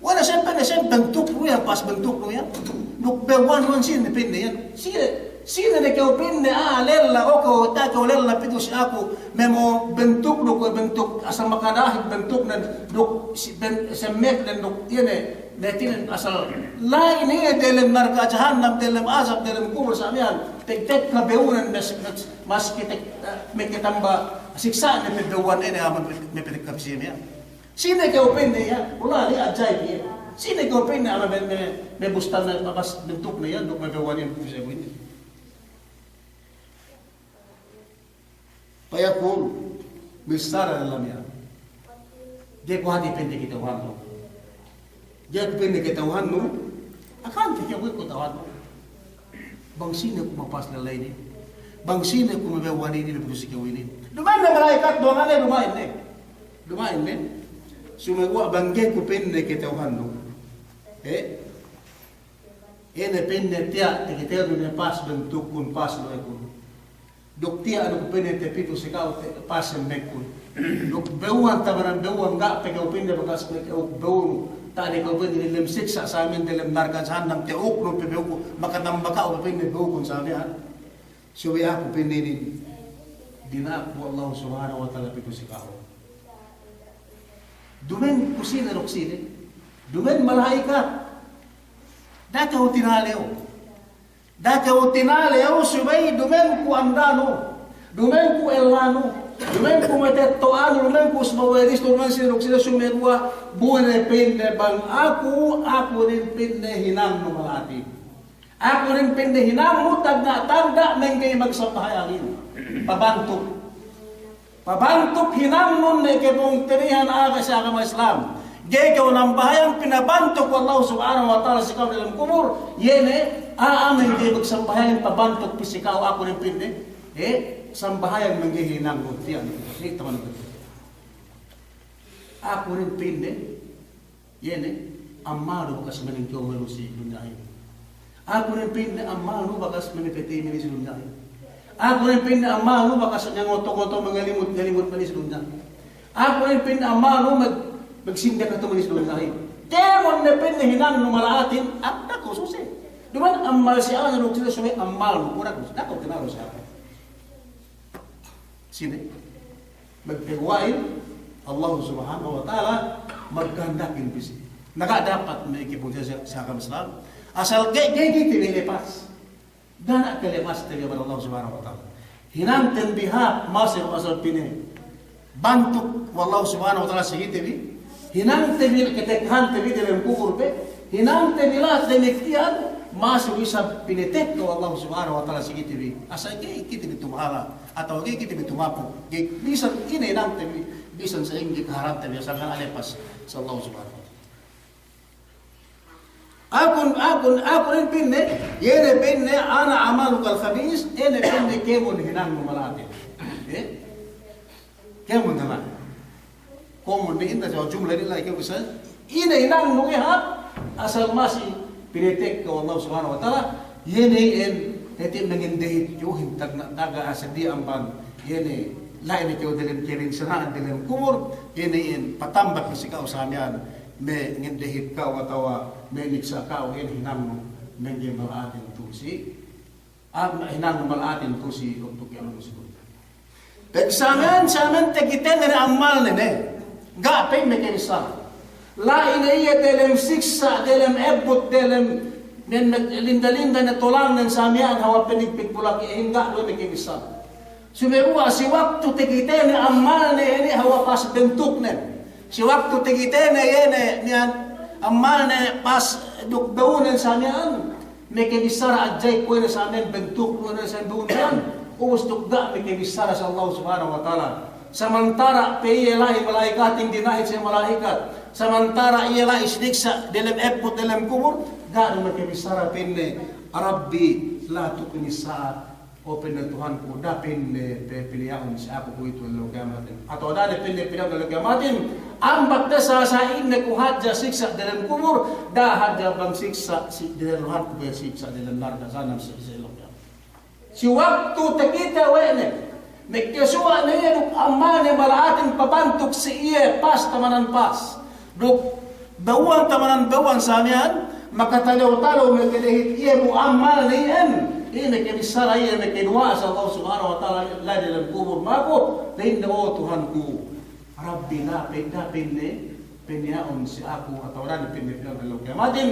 Wala' sine pa'inne, sine bentuknu iyan, pas bentuknu iyan. Duk bewuhannu iyan, sine ne pa'inne iyan. Sine, sine ne kew pa'inne, a'a lella, o kew, ta'a kew lella pitu si aku, memang bentuknu kuwe' bentuk asal makadahit bentuknen, duk si ben-, semmeknen, duk iye ne, Hātinen asal la'i ne iye delem narka' jahannam, delem azab, delem kubul sa' miya'an. Tek-, tekka bewuhnen mas-, mas-, maski tek-, eh, makatamba siksa' ne pe bewuhan ine aman me-, mapatekka pisi iye miya'an. Sine kew pa'inne iye, wala' iye ajaib iye. Sine kew pa'inne aman me-, me-, mabustan ne, pas bentukne iye, duk mabewuhan iye, pisi iye inin. Fayaqul, missara lella miya'an. Ga'i ku hāti pa'inne kata'uhannu. Ga'i ku pa'inne kata'uhannu, akahante kew ga'i ku kata'uhannu. Bang sine ku mapas lella inin. Bang sine ku mabewuhan inin, pitu si kew inin. Duma'in ne mala'ikat, duma'in ne, duma'in ne. Duma'in ne. Sumeguwa' bang ga'i ku pa'inne kata'uhannu. Eh? Ine pa'inne tiya' takitenu ne pas bentukkun, pas lu'ekun. Duk tiya' du ku pa'inne tapitu si ka'u te-, pas semmekkun. Duk bewuhan tamanan bewuhan ga' pe kew pa'inne bakas me' kew bewuhan. Ta'a ne kew pa'inne delem siksa' sa miya'an delem narka' jahannam ta'uknun pe bewuhan. Makatamba ka'u pe pa'inne bewuhan sa miya'an. Subey aku pa'inne inin dina'ak we' Allahu Subhanahu wa Ta'ala pitu si ka'u. Duma'in ku sine duk sine. Duma'in mala'ikat. Da'a kew tinalew. Da'a kew tinalew subey duma'in ku andanu. Duma'in ku ellanu. Duma'in ku matetto'anu. Duma'in ku usba we' distu, duma'in sine duk sine, sumeguwa' bu ne pa'inne bang aku, aku inin pa'inne hinangnu mala'atin. Aku inin pa'inne hinangnu tagna'-tagna' mangga'i magsambahayangin. Pabantuk. Pabantuk hinangnun ne kapungtina'ihan a'a si agama Islam. Ga'i kew nambahayang pinabantuk we' Allahu Subhanahu wa Ta'ala si ka'u delem kubul, iye ne a'a mangga'i magsambahayangin pabantuk pī si ka'u aku inin pa'inne. Eh, sambahayang mangga'i hinangnun tiya' ne. Eh, taman aku inin pa'inne. Iye ne, ammalnu bakas maningkew malu si dunya inin. Aku inin pa'inne ammalnu bakas manipete mani si dunya inin. Aku inin pa'inne ammalnu bakas mangoto-ngoto mangalimut-ngalimut mani si dunya inin. Aku inin pa'inne ammalnu mag-, magsindakatu mani si dunya inin. Kēmon ne pa'inne hinangnu mala'atin, da'a kew suse. Duma'in ammal si a'a duk sine subey ammalnu, kurang, da'a kew tinalew si a'a. Sine? Magpaguwa'in Allahu Subhanahu wa Ta'ala magkahandakin pī si. Na ga' dapat me' kipungtina'i si, si agama Islam. Asal ga'i, ga'i kite bi lepas. Ga' niya' kalepaste bi amban Allahu Subhanahu wa Ta'ala. Hinangten bi hāp masi asal pinabantuk we' Allahu Subhanahu wa Ta'ala si kite bi. Hinangte bi katakkahante bi delem kubul pe. Hinangte bi lahat damikkiyan masi isab pinatekka we' Allahu Subhanahu wa Ta'ala si kite bi. Asal ga'i kite bi tumahala'. Atawa ga'i kite bi tumapuk, ga'i, bisan ine hinangte bi, bisan sa'ingge kahalante bi, asal ga' lepas si Allahu Subhanahu wa Ta'ala. Aku, aku, aku inin pa'inne, iye ne pa'inne, ana amalukal khabis, iye ne pa'inne kēmon hinangnu mala'atin. Eh? Kēmon hinang. Kēmon ne inda jumla inin la'i kew bisa. Ine hinangnu iye hāp, asal masi pinatekka we' Allahu Subhanahu wa Ta'ala, iye ne iyan, hāti mangindahit kew hin tagna'-tagna' asal di amban, Iye ne, la'i ne kew delem kebinsara'an delem kubur, iye ne in patambak si ka'u sa miya'an, me' ngedehit ka'u atawa me' niksa' ka'u, iye ne hinangnu, me' ngge mala'atin tu'u si, ah, hinangnu mala'atin tu'u si untuk ke'elun si surga'. Pegge' sa miya'an, sa miya'an takitene ne ammalne ne, ga' pe mekebissara. La'i ne iye delem siksa', delem ebbut, delem, men, men, linda-linda ne tolangnen sa miya'an hawal penigpit bulak iyehin, ga' du mekebissara. Sumeguwa' si waktu takitene ammalne inin hawal pas bentuknen. Si waktu takitene iye ne miya'an ammalne pas duk be'unen sa miya'an. Mekebissara hadja kuwe' ne sa miya'an bentuk, kuwe' ne sa miya'an be'un miya'an. Ubus duk ga' mekebissara si Allahu Subhanahu wa Ta'ala. Samantara' pe iye la'i mala'ikatin dina'it si mala'ikat. Samantara' iye la'i siniksa' delem ebbut delem kubur. Ga' du mekebissara pa'inne, "Rabbi, la tuqimis sa'a." O pa'inne Tuhanku, da'a pa'inne pe piniya'un si aku kuwe'itu ellew kiyamatin. Atawa da'a ne pa'inne piniya'un ellew kiyamatin, ambat ne sa sa'ingge ku hadja siksa' delem kubur, da'a hadja bang siksa' si delem luhanku pe siksa' delem narka' jahanam si, si ellew kiyamat. Si waktu takite we' ne, mekkesuwa' ne iye duk ammalne mala'atin pabantuk si iye pas tamanan pas. Duk be'uwan tamanan be'uwan sa miya'an, makatalew-talew mekedehit iye bu ammalne iyan, iye mekebissara iye mekeduwa'a si Allahu Subhanahu wa Ta'ala la'i delem kubur maku, pa'inne, "O Tuhanku, Rabbi, da'a pe, da'a pa'inne piniya'un si aku, atawa da'a ne pa'inne piniya'un ellew kiyamatin,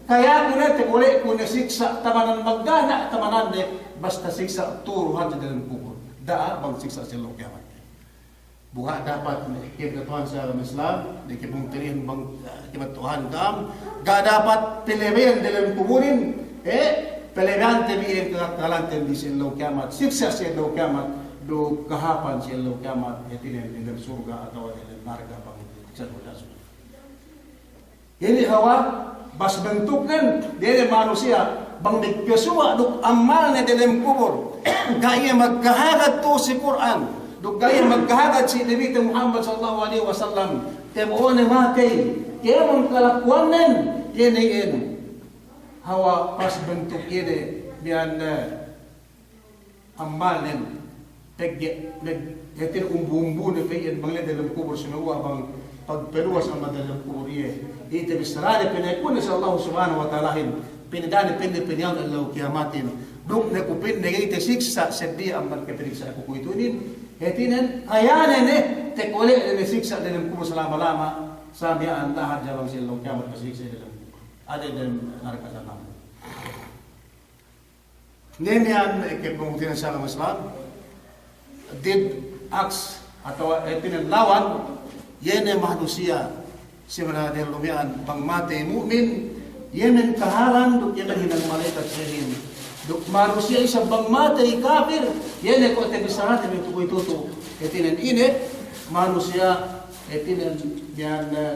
kayaku ne, takole'ku ne siksa' tamanan magana', tamanan ne, basta siksa' tu'u hadja delem kubur. Da'a bang siksa' si ellew kiyamat." Bu ga' dapat ne, kite Tuhan si agama Islam, ne kite pungtina'ihan bang, eh, kite Tuhan kam, ga' dapat pelebeyan delem kuburin, eh, pelebeyante bi iyan kakakalante bi si ellew kiyamat, siksa' si ellew kiyamat, duk kahāpan si ellew kiyamat, hātinen delem surga' atawa delem narka' bang siksa' Iye ne hawal, bas bentuknen, iye ne manusiya', bang magpesuwa' duk ammalne delem kubur, ga' iye magkahagad tu'u si Kur'an, duk ga' iye magkahagad si Nabite Muhammad sallallahu alaihi wasallam, tabo'one matey, kēmon kalakuwannen, iye ne iyan. Hawal bas bentuk iye ne, miya'an, eh, ammalnen, pegge', meg-, hātinen umbu-umbune pe iyan bang la'i delem kubur, sumeguwa' bang pagpeluwas amban delem kubur iye. Iye tabissarane, pinekune si Allahu Subhanahu wa Ta'alahin, pinedane pa'inne piniya'un ellew kiyamatin. Duk ne ku pa'inne ga'i tasiksa' seddili amban kapiniksa'anku kuwe'ituhin. Hātinen, kayane ne, takole'ne ne siksa' delem kubur salama-lama, sa miya'an da'a hadja bang si ellew kiyamat pasiksa' delem kubur. Atawa delem narka' jahanam. Ne miya'an, eh, kapungtina'ihan si agama Islam, did aks atawa, eh, hātinen lawan, iye ne manusiya', si mana dehellu miya'an bang matey mu'min, iye men kahalan duk iye men hinang mala'ikat iyehin. Duk manusiya' isab bang matey kapir, iye ne kuwe' tabissarate bi tu'u kuwe'itu tu'u. Hātinen ine, manusiya', hātinen miya'an, eh,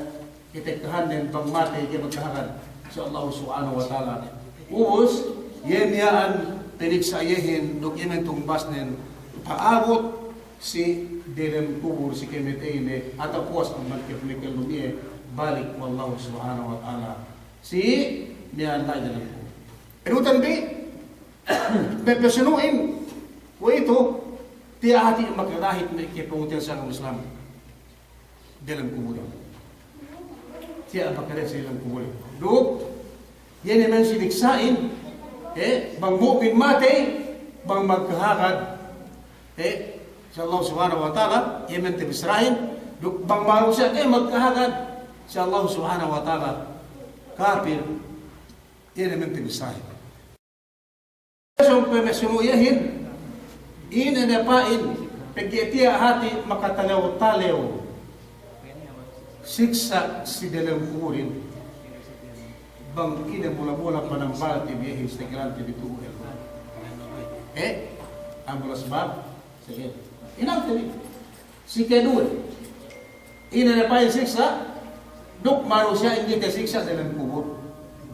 Kite kahannen bang matey ga'i magkahagad si Allahu Subhanahu wa Ta'ala. Ubus, iye miya'an piniksa' iyehin duk iye men tumbasnen pa'abut si delem kubur si kamateyne atawa puwas amban kapinakellum iye balik we' Allahu Subhanahu wa Ta'ala. Si miya'an la'i delem kubur. Inutan bi, me' pasunu'in, kuwe'itu, tiya' hati' makadahit me' kapungtina'ihan si agama Islam. Delem kuburin. Tiya' makadahit si delem kuburin. Duk, iye ne men siniksa'in, eh, bang mu'min matey, bang magkahagad, eh, si Allah Subhanahu wa Ta'ala, iye men tabissarahin, duk bang manusiya' ga'i magkahagad si Allah Subhanahu wa Ta'ala, kapir, iye ne men tabissarahin. Sōng pe me' sunu iyehin, ine ne pa'in, pegge' tiya' hati' makatalew-talew siksa' si delem kuburin, bang ine mula-mula panambalte bi iyehin, si takilante bi tu'u ellew. Eh? Ambulas bab? Sige. Hinangte bi. Si keduwe, ine ne pa'in siksa', duk manusiya'in ga'i tasiksa' delem kubur.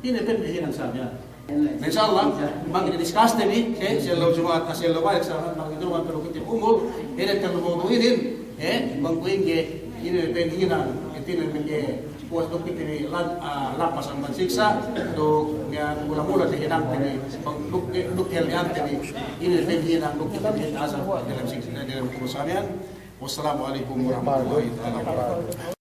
Ine pe me' hinang sa miya'an. Na, insya Allah, bang ine diskaste bi, eh, si ellew Juma'at, si ellew balik sa, bang ine duman pero kite umul, ine tellu mawdu' inin, eh, bang kuwe' ingge, ine ne pa'in hinang, ine ne pa'in, eh, Puwas duk kite bi lan-, ah, lapas amban siksa', duk miya'an mula-mula tahinangte bi, duk, duk hel ni'ante bi, inin tahinang duk kite bi azab dalem siksa', dalem kubul sa miya'an. Wassalamu alaikum warahmatullahi ta'ala wabarakatuh.